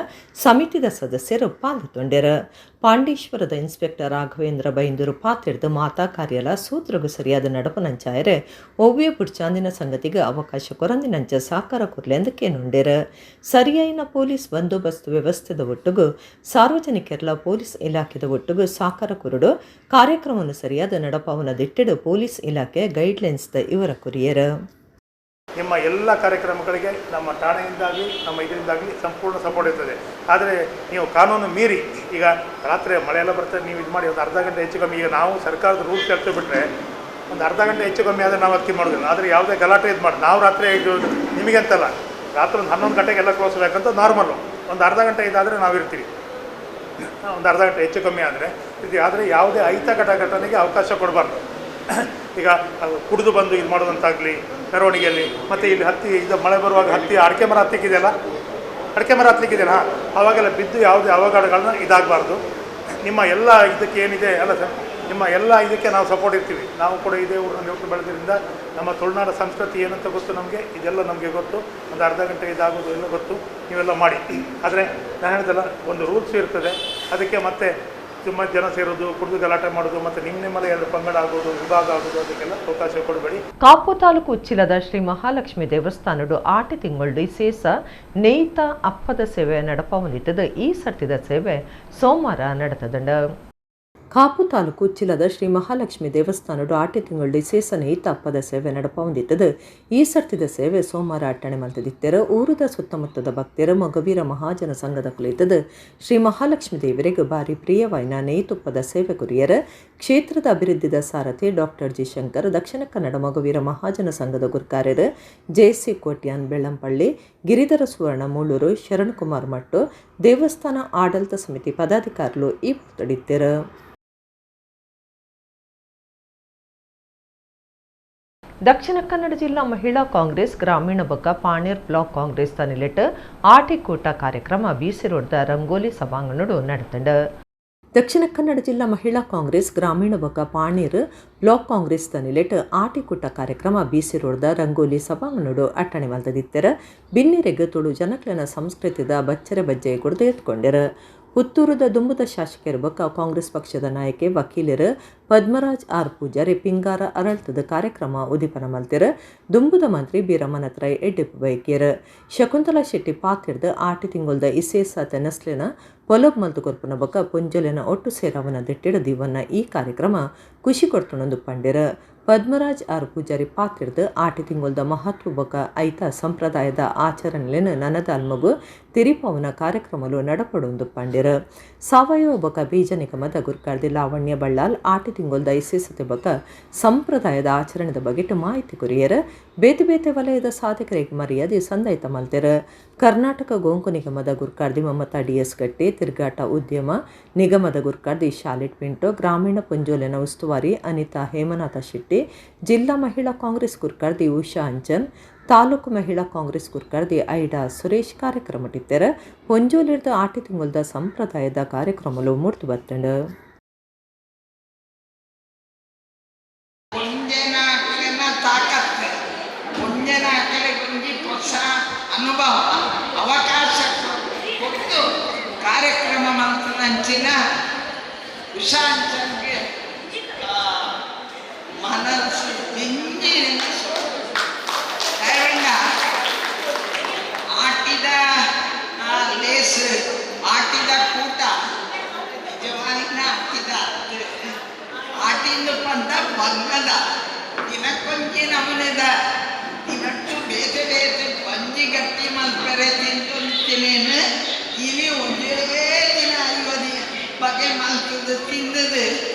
S1: ಸಮಿತಿದ ಸದಸ್ಯರು ಪಾಲ್ಗೊಂಡರು. ಪಾಂಡೇಶ್ವರದ ಇನ್ಸ್ಪೆಕ್ಟರ್ ರಾಘವೇಂದ್ರ ಬೈಂದೂರು ಪಾತಿರ್ದು ಮಾತಾ ಕಾರ್ಯಲ ಸೂತ್ರಗು ಸರಿಯಾದ ನಡಪನಂಚಾಯರೆ ಒವ್ವೇ ಬುಡ್ಚಾಂದಿನ ಸಂಗತಿಗೆ ಅವಕಾಶ ಕೊರಂದಿನಂಚ ಸಾಕಾರ ಕೊರ್ಲೆಂದು ಕೇನುಂಡೆರು. ಸರಿಯಾಯಿನ ಪೊಲೀಸ್ ಬಂದೋಬಸ್ತ್ ವ್ಯವಸ್ಥೆದ ಒಟ್ಟುಗು ಸಾರ್ವಜನಿಕರೆಲ್ಲ ಪೊಲೀಸ್ ಇಲಾಖೆದ ಒಟ್ಟುಗು ಸಾಕಾರ ಕೊರಡು ಕಾರ್ಯಕ್ರಮವನ್ನು ಸರಿಯಾದ ನಡಪಾವನ ದಿಟ್ಟಿಡು ಪೊಲೀಸ್ ಇಲಾಖೆ ಗೈಡ್ಲೈನ್ಸ್ ಇವರ ಕೊರಿಯರು.
S13: ನಿಮ್ಮ ಎಲ್ಲ ಕಾರ್ಯಕ್ರಮಗಳಿಗೆ ನಮ್ಮ ಠಾಣೆಯಿಂದಾಗಲಿ ನಮ್ಮ ಇದರಿಂದಾಗಲಿ ಸಂಪೂರ್ಣ ಸಪೋರ್ಟ್ ಇರ್ತದೆ. ಆದರೆ ನೀವು ಕಾನೂನು ಮೀರಿ ಈಗ ರಾತ್ರಿ ಮಳೆಯೆಲ್ಲ ಬರ್ತದೆ, ನೀವು ಇದು ಮಾಡಿ ಒಂದು ಅರ್ಧ ಗಂಟೆ ಹೆಚ್ಚು ಕಮ್ಮಿ, ಈಗ ನಾವು ಸರ್ಕಾರದ ರೂಲ್ಸ್ ಹೇಳ್ತೀವಿ ಬಿಟ್ಟರೆ ಒಂದು ಅರ್ಧ ಗಂಟೆ ಹೆಚ್ಚು ಕಮ್ಮಿ ಆದರೆ ನಾವು ಅದಕ್ಕೆ ಮಾಡೋದಿಲ್ಲ. ಆದರೆ ಯಾವುದೇ ಗಲಾಟೆ ಇದು ಮಾಡಿ ನಾವು ರಾತ್ರಿ ಇದು ನಿಮಗೆ ಅಂತಲ್ಲ, ರಾತ್ರಿ ಒಂದು 11 ಗಂಟೆಗೆಲ್ಲ ಕ್ಲೋಸ್ ಬೇಕಂತ ನಾರ್ಮಲ್ಲು, ಒಂದು ಅರ್ಧ ಗಂಟೆ ಇದಾದರೆ ನಾವು ಇರ್ತೀವಿ, ಒಂದು ಅರ್ಧ ಗಂಟೆ ಹೆಚ್ಚು ಕಮ್ಮಿ ಆದರೆ ಇದು. ಆದರೆ ಯಾವುದೇ ಅಹಿತಕರ ಘಟನೆಗೆ ಅವಕಾಶ ಕೊಡಬಾರ್ದು. ಈಗ ಕುಡಿದು ಬಂದು ಇದು ಮಾಡೋದಂತಾಗಲಿ ಮೆರವಣಿಗೆಯಲ್ಲಿ, ಮತ್ತು ಇಲ್ಲಿ ಹತ್ತಿ ಇದು ಮಳೆ ಬರುವಾಗ ಹತ್ತಿ ಅಡಿಕೆ ಮರ ಹತ್ತಲಿಕ್ಕಿದೆಯಲ್ಲ, ಅಡಿಕೆ ಮರ ಹತ್ತಲಿಕ್ಕಿದೆಯಲ್ಲ, ಹಾಂ ಆವಾಗೆಲ್ಲ ಬಿದ್ದು ಯಾವುದೇ ಅವಘಡಗಳನ್ನ ಇದಾಗಬಾರ್ದು. ನಿಮ್ಮ ಎಲ್ಲ ಇದಕ್ಕೆ ಏನಿದೆ ಅಲ್ಲ ಸರ್, ನಿಮ್ಮ ಎಲ್ಲ ಇದಕ್ಕೆ ನಾವು ಸಪೋರ್ಟ್ ಇರ್ತೀವಿ. ನಾವು ಕೂಡ ಇದೇ ಊರಿನಲ್ಲಿ ಹುಟ್ಟು ಬೆಳೆದ್ರಿಂದ ನಮ್ಮ ತುಳುನಾಡ ಸಂಸ್ಕೃತಿ ಏನಂತ ಗೊತ್ತು ನಮಗೆ, ಇದೆಲ್ಲ ನಮಗೆ ಗೊತ್ತು, ಒಂದು ಅರ್ಧ ಗಂಟೆ ಇದಾಗೋದು ಎಲ್ಲ ಗೊತ್ತು, ನೀವೆಲ್ಲ ಮಾಡಿ. ಆದರೆ ನಾನು ಹೇಳಿದಲ್ಲ, ಒಂದು ರೂಲ್ಸ್ ಇರ್ತದೆ ಅದಕ್ಕೆ. ಮತ್ತೆ ತುಂಬ ಜನ ಸೇರೋದು, ಕುಡಿದು ಗಲಾಟೆ ಮಾಡೋದು, ಮತ್ತು ನಿಮ್ಮ ನಿಮ್ಮಲ್ಲೇ ಎರಡು ಪಂಗಡ ಆಗೋದು, ವಿಭಾಗ ಆಗೋದು, ಅದಕ್ಕೆಲ್ಲ ಅವಕಾಶ ಕೊಡಬೇಡಿ.
S1: ಕಾಪು ತಾಲೂಕು ಉಚ್ಚಿಲದ ಶ್ರೀ ಮಹಾಲಕ್ಷ್ಮಿ ದೇವಸ್ಥಾನಡು ಆಟಿ ತಿಂಗಳು ವಿಶೇಷ ನೇಯ್ತ ಅಪ್ಪದ ಸೇವೆ ನಡಪವನಿದ್ದದ್ದು. ಈ ಸರ್ತಿದ ಸೇವೆ ಸೋಮವಾರ ನಡೆತದಂಡ. ಕಾಪು ತಾಲೂಕು ಉಚ್ಚಿಲದ ಶ್ರೀ ಮಹಾಲಕ್ಷ್ಮಿ ದೇವಸ್ಥಾನಡು ಆಟಿ ತಿಂಗಳು ವಿಶೇಷ ನೇಯ್ತ ಅಪ್ಪದ ಸೇವೆ ನಡಪವೊಂದಿತ್ತದು. ಈ ಸರ್ತಿದ ಸೇವೆ ಸೋಮವಾರ ಅಟ್ಟಣೆ ಮಲ್ತದಿತ್ತೆರು. ಊರದ ಸುತ್ತಮುತ್ತದ ಭಕ್ತರು ಮಗವೀರ ಮಹಾಜನ ಸಂಘದ ಕುಲಿತದು ಶ್ರೀ ಮಹಾಲಕ್ಷ್ಮಿ ದೇವರಿಗೆ ಭಾರಿ ಪ್ರಿಯವಾಯಿನ ನೇಯ್ತುಪ್ಪದ ಸೇವೆ ಕುರಿಯರ. ಕ್ಷೇತ್ರದ ಅಭಿವೃದ್ಧಿದ ಸಾರಥಿ ಡಾಕ್ಟರ್ ಜಿ ಶಂಕರ್, ದಕ್ಷಿಣ ಕನ್ನಡ ಮಗವೀರ ಮಹಾಜನ ಸಂಘದ ಗುರುಕಾರ್ಯರು ಜೆ.ಸಿ. ಕೋಟ್ಯಾನ್ ಬೆಳ್ಳಂಪಳ್ಳಿ, ಗಿರಿಧರ ಸುವರ್ಣ ಮೂಳೂರು, ಶರಣಕುಮಾರ್ ಮಟ್ಟು, ದೇವಸ್ಥಾನ ಆಡಳಿತ ಸಮಿತಿ ಪದಾಧಿಕಾರಿಗಳು ಈ ತಡಿತ್ತೆರು. ದಕ್ಷಿಣ ಕನ್ನಡ ಜಿಲ್ಲಾ ಮಹಿಳಾ ಕಾಂಗ್ರೆಸ್ ಗ್ರಾಮೀಣ ಬಗ್ಗ ಪಾಣೇರ್ ಬ್ಲಾಕ್ ಕಾಂಗ್ರೆಸ್ ತನಿಲೆಟ್ ಆಟಿಕೂಟ ಕಾರ್ಯಕ್ರಮ ಬಿಸಿ ರೋಡ್ದ ರಂಗೋಲಿ ಸಭಾಂಗಣಡು ನಡೆತಂಡ. ದಕ್ಷಿಣ ಕನ್ನಡ ಜಿಲ್ಲಾ ಮಹಿಳಾ ಕಾಂಗ್ರೆಸ್ ಗ್ರಾಮೀಣ ಬಗ್ಗ ಪಾಣೇರ್ ಬ್ಲಾಕ್ ಕಾಂಗ್ರೆಸ್ ತನಿಲೆಟ್ ಆಟಿಕೂಟ ಕಾರ್ಯಕ್ರಮ ಬಿಸಿ ರೋಡ್ದ ರಂಗೋಲಿ ಸಭಾಂಗಣಡು ಅಟ್ಟಣೆ ಮಲ್ತದಿತ್ತೆರ. ಬಿನ್ನಿರೆಗ್ ತುಳು ಜನಕ್ಲೆನ ಸಂಸ್ಕೃತಿದ ಬಚ್ಚರೆ ಬಜ್ಜೆ ಕೊಡ್ದು ಎತ್ಕೊಂಡೆರ. ಪುತ್ತೂರುದ ದುಂಬುದ ಶಾಸಕರು ಬೊಕ್ಕ ಕಾಂಗ್ರೆಸ್ ಪಕ್ಷದ ನಾಯಕೆ ವಕೀಲರು ಪದ್ಮರಾಜ್ ಆರ್ ಪೂಜಾರಿ ಪಿಂಗಾರ ಅರಳ್ತದ ಕಾರ್ಯಕ್ರಮ ಉದ್ದೀಪನ ಮಲ್ತೆರ್. ದುಂಬುದ ಮಂತ್ರಿ ಬಿ ರಮನತ್ರೈ ಎಡ್ಡಿಪ್ಪು ಬೈಕಿಯರ್. ಶಕುಂತಲಾ ಶೆಟ್ಟಿ ಪಾತಿರ್ದು ಆಟಿ ತಿಂಗೊಲ್ದ ಇಸೇಸ ತೆನಸ್ಲೆನ ಪೊಲಬ್ ಮಲ್ತು ಕೊರ್ಪುನ ಬೊಕ್ಕ ಪುಂಜಲೆನ ಒಟ್ಟು ಸೇರವನ ದಿಟ್ಟಿಡ ದಿವನ್ನ ಈ ಕಾರ್ಯಕ್ರಮ ಖುಷಿ ಕೊಡ್ತುಣಂದು ಪಂಡೆರ್. ಪದ್ಮರಾಜ್ ಆರ್ ಪೂಜಾರಿ ಪಾತಿರ್ದು ಆಟಿ ತಿಂಗೊಲ್ದ ಮಹತ್ವ ಬೊಕ್ಕ ಐತ ಸಂಪ್ರದಾಯದ ಆಚರಣೆಲೆನ್ ನನದ ಅಲ್ಮಗು ತಿರಿಪವನ ಕಾರ್ಯಕ್ರಮಲು ನಡಪಡೊಂದು ಪಂಡೆರ್. ಸಾವಯವ ಬೊಕ್ಕ ಬೀಜ ನಿಗಮದ ಗುರ್ಕಾರ್ದಿ ಲಾವಣ್ಯ ಬಳ್ಳಾಲ್ ಆಟಿ ತಿಂಗೊಲ್ದ ಇಸೇಸತೆ ಬೊಕ್ಕ ಸಂಪ್ರದಾಯದ ಆಚರಣೆದ ಬಗೆಟ್ ಮಾಹಿತಿ ಕೊರಿಯರ್. ಬೇತೆ ಬೇತೆ ವಲಯದ ಸಾಧಕರಿಗೆ ಮರ್ಯಾದೆ ಸಂದೈತ ಮಲ್ತೆರ್. ಕರ್ನಾಟಕ ಗೋಂಕು ನಿಗಮದ ಗುರ್ಕಾರ್ದಿ ಮಮತಾ ಡಿ.ಎಸ್. ಗಟ್ಟಿ, ತಿರುಗಾಟ ಉದ್ಯಮ ನಿಗಮದ ಗುರ್ಕಾರ್ದಿ ಶಾಲಿಟ್ ಪಿಂಟೋ, ಗ್ರಾಮೀಣ ಪುಂಜೋಲೆನ ಉಸ್ತುವಾರಿ ಅನಿತಾ ಹೇಮನಾಥ ಶೆಟ್ಟಿ, ಜಿಲ್ಲಾ ಮಹಿಳಾ ಕಾಂಗ್ರೆಸ್ ಗುರ್ಕಾರ್ದಿ ಉಷಾ ಅಂಚನ್, ತಾಲೂಕು ಮಹಿಳಾ ಕಾಂಗ್ರೆಸ್ ಗುರ್ಕಾರ್ದಿ ಐಡಾ ಸುರೇಶ್ ಕಾರ್ಯಕ್ರಮಟಿತ್ತೆರ್. ಪೊಂಜೋಲಿರ್ದ ಆಟಿ ತಿಂಗೊಲ್ದ ಸಂಪ್ರದಾಯದ ಕಾರ್ಯಕ್ರಮಲು ಮೂರ್ತು ಬತ್ತಂಡ್.
S14: ಅನುಭವ ಅವಕಾಶ ಕೊಟ್ಟು ಕಾರ್ಯಕ್ರಮ ಮಂತ್ರನಂಚಿನ ಉಷಾಂಚನ್ಗೆ ಮನಸ್ಸು ದಿಂಜಿನ ಆಟಿದ ಮಲ್ತದ ತಿಂದದು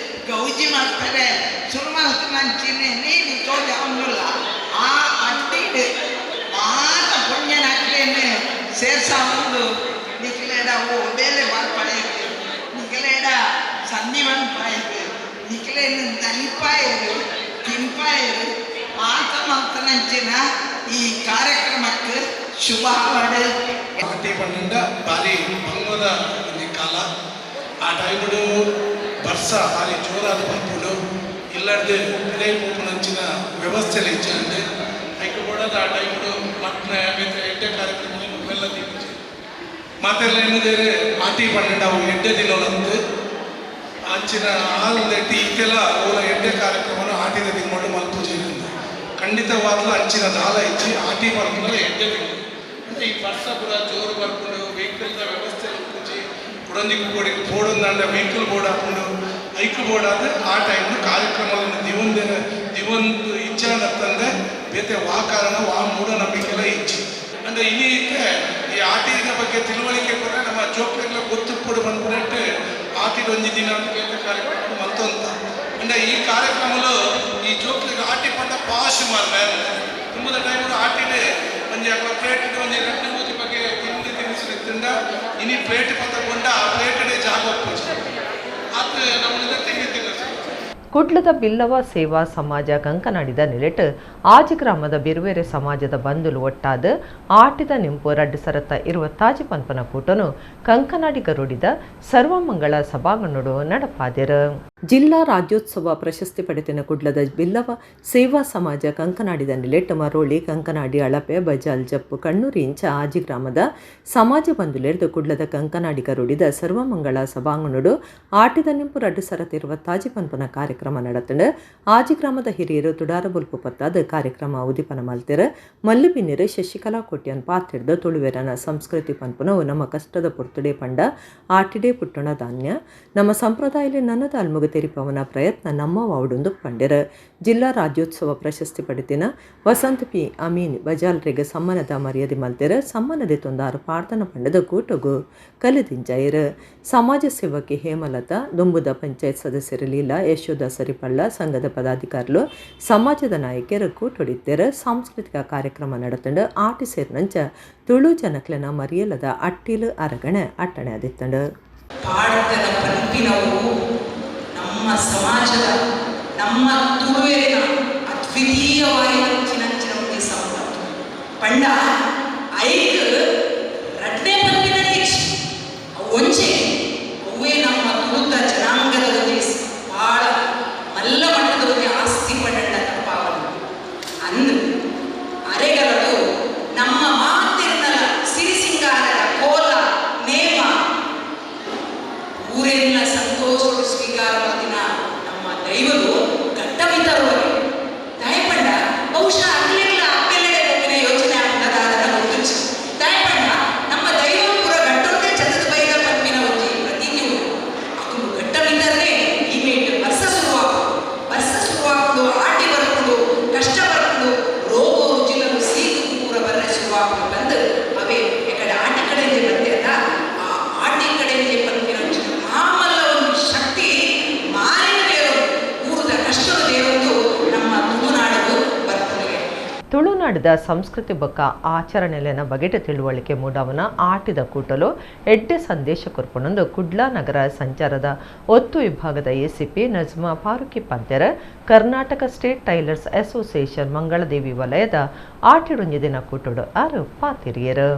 S14: ಗೌಜಿ ಮಾಡ್ತಾರೆ ಶುರು ಮಲ್ತು ನೀನು ತೋಜ ಅವನುಲ್ಲ ಆ ಅಡ್ಡಿಡು ಮಾತ ಪುಣ್ಯನಾಕ್ಲೇನು ಸೇರ್ಸ ಒಂದು ನಿಕ್ಲೇಡ ಓ ಬೇಲೆ ಬಾಲ್ಪಡೆಯದು ನಿಕ್ಲೇಡ ಸಂಧಿವನ್ ಪಾಯದು ನಿಕ್ಲೇನು ನಲಿಪಾಯರು ತಿಂಪಾಯರು ಮಾತ ಮಲ್ತನಂಚಿನ ಈ ಕಾರ್ಯಕ್ರಮಕ್ಕೆ ಶುಭ ಹಾಡು.
S15: ಆಟಿ ಪಂಡ ಭಾರಿ ಬಂಗದ ಒಂಜಿ ಕಾಲ. ಆ ಟೈಮ್ಡು ಬರ್ಸ ಭಾರಿ ಜೋರಾದ ಬರ್ಪುಂಡು ಇಲ್ಲಡ್ದು ಪಿದೈ ಪೋಪುನಂಚಿನ ವ್ಯವಸ್ಥೆ ಇಜ್ಜಂಡು ಐಕ್ ಬೋಡಾದ ಆ ಟೈಮ್ಡು ಮಟ್ನ ಬೇತೆ ಎಡ್ಡೆ ಕಾರ್ಯಕ್ರಮ ಮೆಲ್ಲ ದೀಪುಜಿ ಮಾತೆಲ್ಲ ಎನ್ನುದೇರೆ ಆಟಿ ಪಂಡ ಅವು ಎಡ್ಡೆ ದಿನೊಲಂತು ಅಂಚಿನ ಆಲ್ದೆಟ್ಟಿ ಇತ್ತೆಲ್ಲ ಓಲ ಎಡ್ಡೆ ಕಾರ್ಯಕ್ರಮನ ಆಟಿದ ತಿಂಗಳು ಮಲ್ಪುಜಿ ಖಂಡಿತವಾಗ್ಲೂ ಅಂಚಿನ ದಾಲ ಇಚ್ಚಿ ಆಟಿ ಪರ್ಪುನಲ್ಲ ಎಡ್ಡೆ ತಿಂಗಳು. ಈ ಬರ್ಸ ಪೂರ ಜೋರು ಬರ್ಕೊಂಡು ವೆಹಿಕಲ್ದ ವ್ಯವಸ್ಥೆ ಪೂಜಿ ಕುಡೊಂಜಿ ಕೋಡಿ ಬೋರ್ಡ್ ವೆಹಿಕಲ್ ಬೋರ್ಡ್ ಹಾಕೊಂಡು ಐಕ್ ಬೋರ್ಡ್ ಆದ್ರೆ ಆ ಟೈಮ್ ಕಾರ್ಯಕ್ರಮಗಳನ್ನು ದಿವೊಂದೇನೆ ದಿವೊಂದು ಇಚ್ಛೆ ಬೇತೆ ವಾ ಕಾರಣ ವಾ ಮೂಢನಂಬಿಕೆಲ್ಲ ಇಚ್ಛೆ. ಅಂದರೆ ಇನ್ನೀಕೆ ಈ ಆಟಿನ ಬಗ್ಗೆ ತಿಳುವಳಿಕೆ ಕೊಟ್ಟರೆ ನಮ್ಮ ಜೋಕ್ಲೆಲ್ಲ ಗೊತ್ತು ಕೊಡು ಬಂದ್ಬಿಟ್ಟು ಆಟಿದ ಒಂಜಿ ದಿನ ಅಂತ ಬೇತೆ ಕಾರ್ಯಕ್ರಮ ಮತ್ತೊಂತ. ಅಂದರೆ ಈ ಕಾರ್ಯಕ್ರಮಲು ಈ ಜೋಕ್ಲಿಗೆ ಆಟಿ ಪಂಡ ಪಾಶ್ ಮಾರ್ರೆ ತುಂಬದ ಟೈಮು ಆಟಿಡೆ ಒಂಜಿ ಅక్కడ ಪ್ಲೇಟ್ ಒಂಜಿ ಎರಡು ಮೂಜಿ ಬಗ್ಗೆ ತಿಂಡಿ ತಿನಿಸು ತಿಂಡ ಇನಿ ಪ್ಲೇಟ್ ಪತ್ತಕೊಂಡ ಆ ಪ್ಲೇಟೇ ಜಾಗ ಪೂಜೆ ಆತ ನಮ್ಮನ್ನ ತಿಂಡಿ ತಿನ್ನಿಸು.
S1: ಕುಡ್ಲದ ಬಿಲ್ಲವ ಸೇವಾ ಸಮಾಜ ಕಂಕನಾಡಿದ ನಿಲೆಟ್ ಆಜಿ ಗ್ರಾಮದ ಬಿರುವೇರೆ ಸಮಾಜದ ಬಂಧುಲು ಒಟ್ಟಾದ ಆಟಿದ ನಿಂಪು ರಡ್ಡು ಸರತ ಇರುವ ತಾಜಿ ಪನ್ಪನ ಕೂಟನು ಕಂಕನಾಡಿ ಗರುಡಿದ ಸರ್ವಮಂಗಳ ಸಭಾಂಗಣಡು ನಡಪಾದಿರು. ಜಿಲ್ಲಾ ರಾಜ್ಯೋತ್ಸವ ಪ್ರಶಸ್ತಿ ಪಡೆದಿನ ಕುಡ್ಲದ ಬಿಲ್ಲವ ಸೇವಾ ಸಮಾಜ ಕಂಕನಾಡಿದ ನಿಲೆಟ್ ಮರೋಳಿ ಕಂಕನಾಡಿ ಅಳಪೆ ಬಜಾಲ್ ಜಪ್ಪು ಕಣ್ಣೂರು ಇಂಚ ಆಜಿ ಗ್ರಾಮದ ಸಮಾಜ ಬಂಧುಲೆರ್ದು ಕುಡ್ಲದ ಕಂಕನಾಡಿ ಗರುಡಿದ ಸರ್ವಮಂಗಳ ಸಭಾಂಗಣಡು ಆಟಿದ ನಿಂಪು ರಡ್ಡು ಸರತ ಇರುವ ತಾಜಿ ಪನ್ಪನ ಕಾರ್ಯಕ್ರಮ ನಡೆತಂಡು. ಆಜಿ ಗ್ರಾಮದ ಹಿರಿಯರು ತುಡಾರ ಬೊಲ್ಪು ಪತ್ತಾದ ಕಾರ್ಯಕ್ರಮ ಉದಿಪನ ಮಲ್ತಿರ ಮಲ್ಲುಬಿನ್ನಿರು ಶಶಿಕಲಾ ಕೋಟ್ಯನ್ ಪಾತಿರ್ದ ತುಳುವೆರನ ಸಂಸ್ಕೃತಿ ಪನ್ಪುನವು ನಮ್ಮ ಕಷ್ಟದ ಪೊರ್ತುಡೆ ಪಂಡ ಆಟಿಡೆ ಪುಟ್ಟಣ ಧಾನ್ಯ ನಮ್ಮ ಸಂಪ್ರದಾಯದಲ್ಲಿ ನನ್ನದ ಅಲ್ಮುಗ ತೆರಿಪವನ ಪ್ರಯತ್ನ ನಮ್ಮ ವಾವುಡೊಂದು ಪಂಡಿರ. ಜಿಲ್ಲಾ ರಾಜ್ಯೋತ್ಸವ ಪ್ರಶಸ್ತಿ ಪಡೆತಿನ ವಸಂತ ಪಿ ಅಮೀನ್ ಬಜಾಲ್ರಿಗೆ ಸಮ್ಮಾನದ ಮರ್ಯಾದೆ ಮಲ್ತಿರ ಸಮ್ಮಾನದೆ ತೊಂದಾರು ಪಾಡ್ದನ ಪಂಡದ ಕೂಟಗು ಕಲಿದಿಂಜಾಯಿರು. ಸಮಾಜ ಸೇವಕಿ ಹೇಮಲತಾ, ದುಂಬುದ ಪಂಚಾಯತ್ ಸದಸ್ಯರು ಲೀಲಾ, ಯಶೋಧ ಸರಿಪಳ್ಳ, ಸಂಘದ ಪದಾಧಿಕಾರಿಗಳು, ಸಮಾಜದ ನಾಯಕರು ಕೂಟೊಡಿತ್ತೆರ. ಸಾಂಸ್ಕೃತಿಕ ಕಾರ್ಯಕ್ರಮ ನಡೆತಂಡು ಆಟಿ ಸೇರಿನಂಚ ತುಳು ಜನಕ್ಲೆನ ಮರಿಯಲದ ಅಟ್ಟಿಲು ಅರಗಣೆ ಅಟ್ಟಣೆ ಅದಿತ್ತಂಡು.
S16: ಪಾಡತನ ಪನ್ಪಿನವು ನಮ್ಮ ಸಮಾಜದ ನಮ್ಮ ತುಳುವೆರಿನ ಅದ್ವಿತೀಯವಾಯಿನ ಚಿನಂಚಿನ ಸಂಪತ್ತು ಪಂಡ ಐಕ್ ರಡ್ಡೆ ಪನ್ಪಿನ ದೀಕ್ಷೆ ಅವು ಒಂಜೆ ಅವೇ ನಮ್ಮ ತುಳುತ ಜನಾಂಗದ ಒಂಜಿ ಭಾಳ ಮಲ್ಲ ಮಟ್ಟದ ಒಂಜಿ ಆಸ್ತಿ ಪಂಡ ತಪ್ಪಾವನು ಅಂದು ಅರೆಗಲದು ನಮ್ಮ ಮಾತಿರ್ನಲ ಸಿರಿಸಿಂಗಾರದ ಕೋಲ ನೇಮ ಊರೆಲ್ಲ ಸಂತೋಷ ಸ್ವೀಕಾರ ದಿನ ನಮ್ಮ ದೈವರು ಘಟ್ಟಮಿತರುವರೆ ತಾಯಿಪಂಡ ಬಹುಶಃ ಅಗ್ಲಿಲ್ಲ ಅಕ್ಕೆಲ್ಲೆಡೆ ಹೋಗಿನ ಯೋಚನೆ ಆಗ್ತದ ಅದನ್ನು ಗೊತ್ತುಚ್ಚು ತಾಯಿಪಂಡ ನಮ್ಮ ದೈವ ಪೂರ ಘಟ್ಟೊಂದೇ ಚಂದದ ಬೈದ ಪನ್ಪಿನ ಒಂಜಿ ಪ್ರತೀತಿ ಉಂಟು. ಅದು ಘಟ್ಟಮಿತರೇ ಈ ಮೇಟ್ ವರ್ಷ ಶುರುವಾಗುದು ವರ್ಷ ಶುರುವಾಗುದು ಆಟಿ ಬರ್ಕೊಂಡು ಕಷ್ಟ ಬರ್ಕೊಂಡು ರೋಗ ರುಜಿನಲು ಸೀಕು ಪೂರ ಬರ್ರೆ ಶುರುವಾಗುದು ಬಂದು ಅವೇ ಯಾಕಡೆ ಆಟಿ ಕಡೆಯಿಂದ ಬಂದೆ ಅದ ಆ ಆಟಿ ಕಡೆಯಿಂದ ಪನ್ಪಿನ ಮಾಮಲ್ಲ ಒಂದು ಶಕ್ತಿ ಮಾರಿನ ದೇವರು ಊರದ ಕಷ್ಟದ ದೇವರದು ನಮ್ಮ ತುಳುನಾಡಿಗೂ ಬರ್ತದೆ.
S1: ತುಳುನಾಡಿದ ಸಂಸ್ಕೃತಿ ಬೊಕ್ಕ ಆಚರಣೆಲೆನ ಬಗೆಟ ತಿಳುವಳಿಕೆ ಮೂಡವನ ಆಟಿದ ಕೂಟಲು ಎಡ್ಡೆ ಸಂದೇಶ ಕೊರ್ಪುನೊಂದು ಕುಡ್ಲಾ ನಗರ ಸಂಚಾರದ ಒತ್ತು ವಿಭಾಗದ ಎಸಿಪಿ ನಜ್ಮಾ ಫಾರೂಕಿ ಪಂತೆರ Karnataka state tailors association Mangaladevi ವಲಯದ ಆಟಿಡೊಂಜಿ ದಿನ ಕೂಟಡು ಆರು ಪಾತಿರಿಯರು.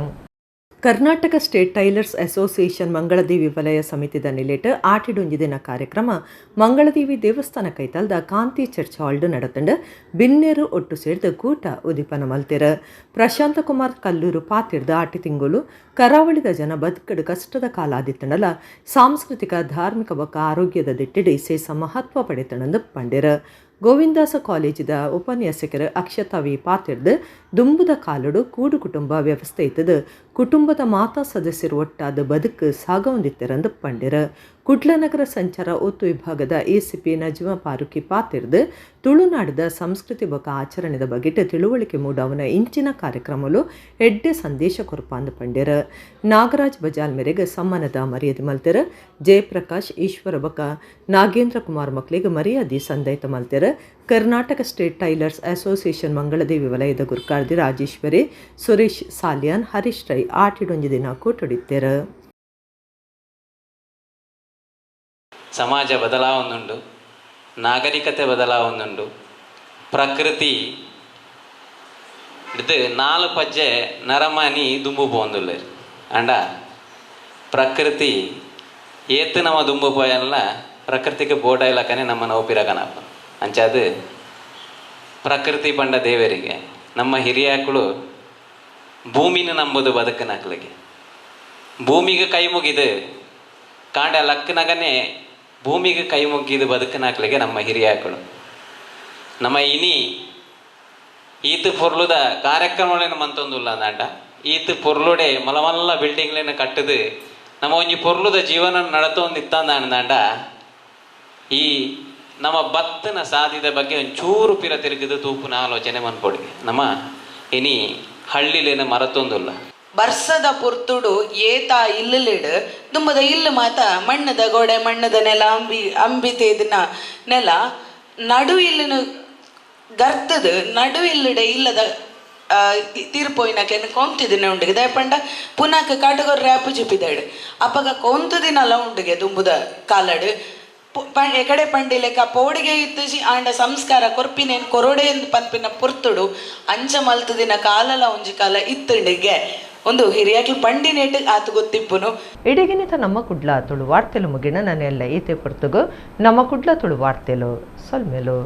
S1: Karnataka state tailors association Mangaladevi ವಲಯ ಸಮಿತಿದ ನಿಲೆಟ್ ಆಟಿಡೊಂಜಿ ದಿನ ಕಾರ್ಯಕ್ರಮ ಮಂಗಳದೇವಿ ದೇವಸ್ಥಾನ ಕೈತಲ್ದ ಕಾಂತಿ ಚರ್ಚ್ ಹಾಲ್ಡ್ ನಡತಂಡು ಬಿನ್ನೇರು ಒಟ್ಟು ಸೇರ್ದು ಕೂಟ ಉದಿಪನ ಮಲ್ತಿರ. ಪ್ರಶಾಂತ ಕುಮಾರ್ ಕಲ್ಲೂರು ಪಾತಿರ್ದ ಆಟಿ ತಿಂಗಳು ಕರಾವಳಿದ ಜನ ಬದುಕಡು ಕಷ್ಟದ ಕಾಲ ಆದಿತ್ತಂಡಲ ಸಾಂಸ್ಕೃತಿಕ ಧಾರ್ಮಿಕ ಬೊಕ್ಕ ಆರೋಗ್ಯದ ದಿಟ್ಟಿಡು ಇಸೇಸ ಮಹತ್ವ ಪಡೆತಣಂದು ಪಂಡಿರ. ಗೋವಿಂದಾಸ ಕಾಲೇಜಿದ ಉಪನ್ಯಾಸಕರು ಅಕ್ಷತಾ ವಿ ಪಾತಿರ್ದು ದುಂಬುದ ಕಾಲಡು ಕೂಡು ಕುಟುಂಬ ವ್ಯವಸ್ಥೆ ಇತ್ತದು ಕುಟುಂಬದ ಮಾತಾ ಸದಸ್ಯರು ಒಟ್ಟಾದ ಬದುಕು ಸಾಗವಂದಿತ್ತಿರಂದು ಪಂಡಿರ. ಕುಡ್ಲನಗರ ಸಂಚಾರ ಒತ್ತು ವಿಭಾಗದ ಎಸಿಪಿ ನಜ್ಮಾ ಪಾರುಕಿ ಪಾತಿರ್ದು ತುಳುನಾಡದ ಸಂಸ್ಕೃತಿ ಬೊಕ ಆಚರಣೆದ ಬಗೆಟ್ ತಿಳುವಳಿಕೆ ಮೂಡಾವನ ಇಂಚಿನ ಕಾರ್ಯಕ್ರಮಲು ಎಡ್ಡೆ ಸಂದೇಶ ಕೊರ್ಪಾಂದು ಪಂಡೆರ್. ನಾಗರಾಜ್ ಬಜಾಲ್ ಮೇರೆಗೆ ಸಮ್ಮಾನದ ಮರ್ಯಾದೆ ಮಲ್ತೆರ್. ಜಯಪ್ರಕಾಶ್, ಈಶ್ವರ ಬೊಕ ನಾಗೇಂದ್ರ ಕುಮಾರ್ ಮಕ್ಕಳಿಗೆ ಮರ್ಯಾದೆ ಸಂದೈತ ಮಲ್ತೆರ್. Karnataka state tailors association Mangaladevi ವಲಯದ ಗುರ್ಕಾರ್ದಿ ರಾಜೇಶ್ವರಿ, ಸುರೇಶ್ ಸಾಲಿಯಾನ್, ಹರೀಶ್ ರೈ ಆಟಿಡೊಂಜಿ ದಿನ ಕೂಟಡಿತ್ತೇರು.
S17: ಸಮಾಜ ಬದಲಾವಣೆಯುಂಡು, ನಾಗರಿಕತೆ ಬದಲಾವಣೆಯುಂಡು, ಪ್ರಕೃತಿ ಇದು ನಾಲ್ಕು ಪಜ್ಜೆ ನರಮಾನಿ ದುಂಬು ಪೋಂದುಲ್ಲೇರು. ಅಂಡ ಪ್ರಕೃತಿ ಏತು ನಮ್ಮ ದುಂಬು ಪೋಯಲ್ಲ ಪ್ರಕೃತಿಗೆ ಬೋಡೈಲಕನೆ ನಮ್ಮ ನೋಪಿರಕನಪ್ಪ. ಅಂಚಾದು ಪ್ರಕೃತಿ ಪಂಡ ದೇವರಿಗೆ ನಮ್ಮ ಹಿರಿಯಾಕಳು ಭೂಮಿನ ನಂಬುದು ಬದುಕಿನಕ್ಲಿಗೆ. ಭೂಮಿಗೆ ಕೈ ಮುಗಿದು ಕಾಂಡ ಲಕ್ಕನಗನೇ ಭೂಮಿಗೆ ಕೈ ಮುಗಿದು ಬದುಕಿನಕ್ಲಿಗೆ ನಮ್ಮ ಹಿರಿಯಾಕಳು. ನಮ್ಮ ಇನಿ ಈತ ಪೊರ್ಲುದ ಕಾರ್ಯಕ್ರಮಗಳೇನು ಮಂತೊಂದುಲ್ಲ ಅಂದಾಂಡ ಈತ ಪೊರ್ಲುಡೆ ಮಲಮಲ್ಲ ಬಿಲ್ಡಿಂಗ್ಲೇನು ಕಟ್ಟದು ನಮ್ಮ ಒಂಜಿ ಪೊರ್ಲುದ ಜೀವನ ನಡತೊಂದು ಇತ್ತಂದಾಂಡ ಈ ನಮ್ಮ ಬತ್ತನ ಸಾಧಿದ ಬಗ್ಗೆ ಒಂಚೂರು ಪಿರ ತಿರುಗಿದು ತೂಪುನ ಆಲೋಚನೆ ಮನ್ಪೊಡಿಗೆ. ನಮ್ಮ ಇನಿ ಹಳ್ಳಿಲೇನು ಮರತೊಂದುಲ್ಲ.
S18: ಬರ್ಸದ ಪೊರ್ತುಡು ಏತ ಇಲ್ಲುಲೆಡು ದುಂಬದ ಇಲ್ಲು ಮಾತ ಮಣ್ಣದ ಗೋಡೆ, ಮಣ್ಣದ ನೆಲ, ಅಂಬಿ ಅಂಬಿ ತೇದಿನ ನೆಲ, ನಡು ಇಲ್ಲಿನ ಗರ್ತದ ನಡು ಇಲ್ಲಡೆ ಇಲ್ಲದ ತೀರ್ಪೋಯಿನಕ್ಲೆನ ಕೊಂತಿದಿನ ಉಂಡುಗೆ. ದಯಪಂಡ ಪುನಕ ಕಾಟಗೋರ್ ರ್ಯಾಪು ಚಿಪ್ಪಿದಾಡು ಅಪಗ ಕೊಂತದಿನಲ ಉಂಡುಗೆ ದುಂಬುದ ಕಾಲಡು ಎಕಡೆ ಪಂಡಿಲೆಕ್ಕ ಪೋಡಿಗೆ ಇತ್ತಿಜಿ ಆಂಡ ಸಂಸ್ಕಾರ ಕೊರ್ಪಿನೇನು ಕೊರೊಡೆ ಎಂದು ಪನ್ಪಿನ ಪೊರ್ತುಡು ಅಂಚ ಮಲ್ತದಿನ ಕಾಲಲ ಒಂಜಿ ಕಾಲ ಇತ್ತುಂಡಿಗೆ ಒಂದು ಹಿರಿಯಾಕ್ಲು ಪಂಡಿನೇಟ್ ಆತು ಗೊತ್ತಿಪ್ಪುನು.
S1: ಇಡಗಿನಿತ ನಮ್ಮ ಕುಡ್ಲ ತುಳು ವಾರ್ತೆಲು ಮುಗಿನ ನನ್ನೆಲ್ಲ ಈತೆ ಪೊರ್ತುಗು ನಮ್ಮ ಕುಡ್ಲ ತುಳು ವಾರ್ತೆಲು ಸೊಲ್ಮೆಲು.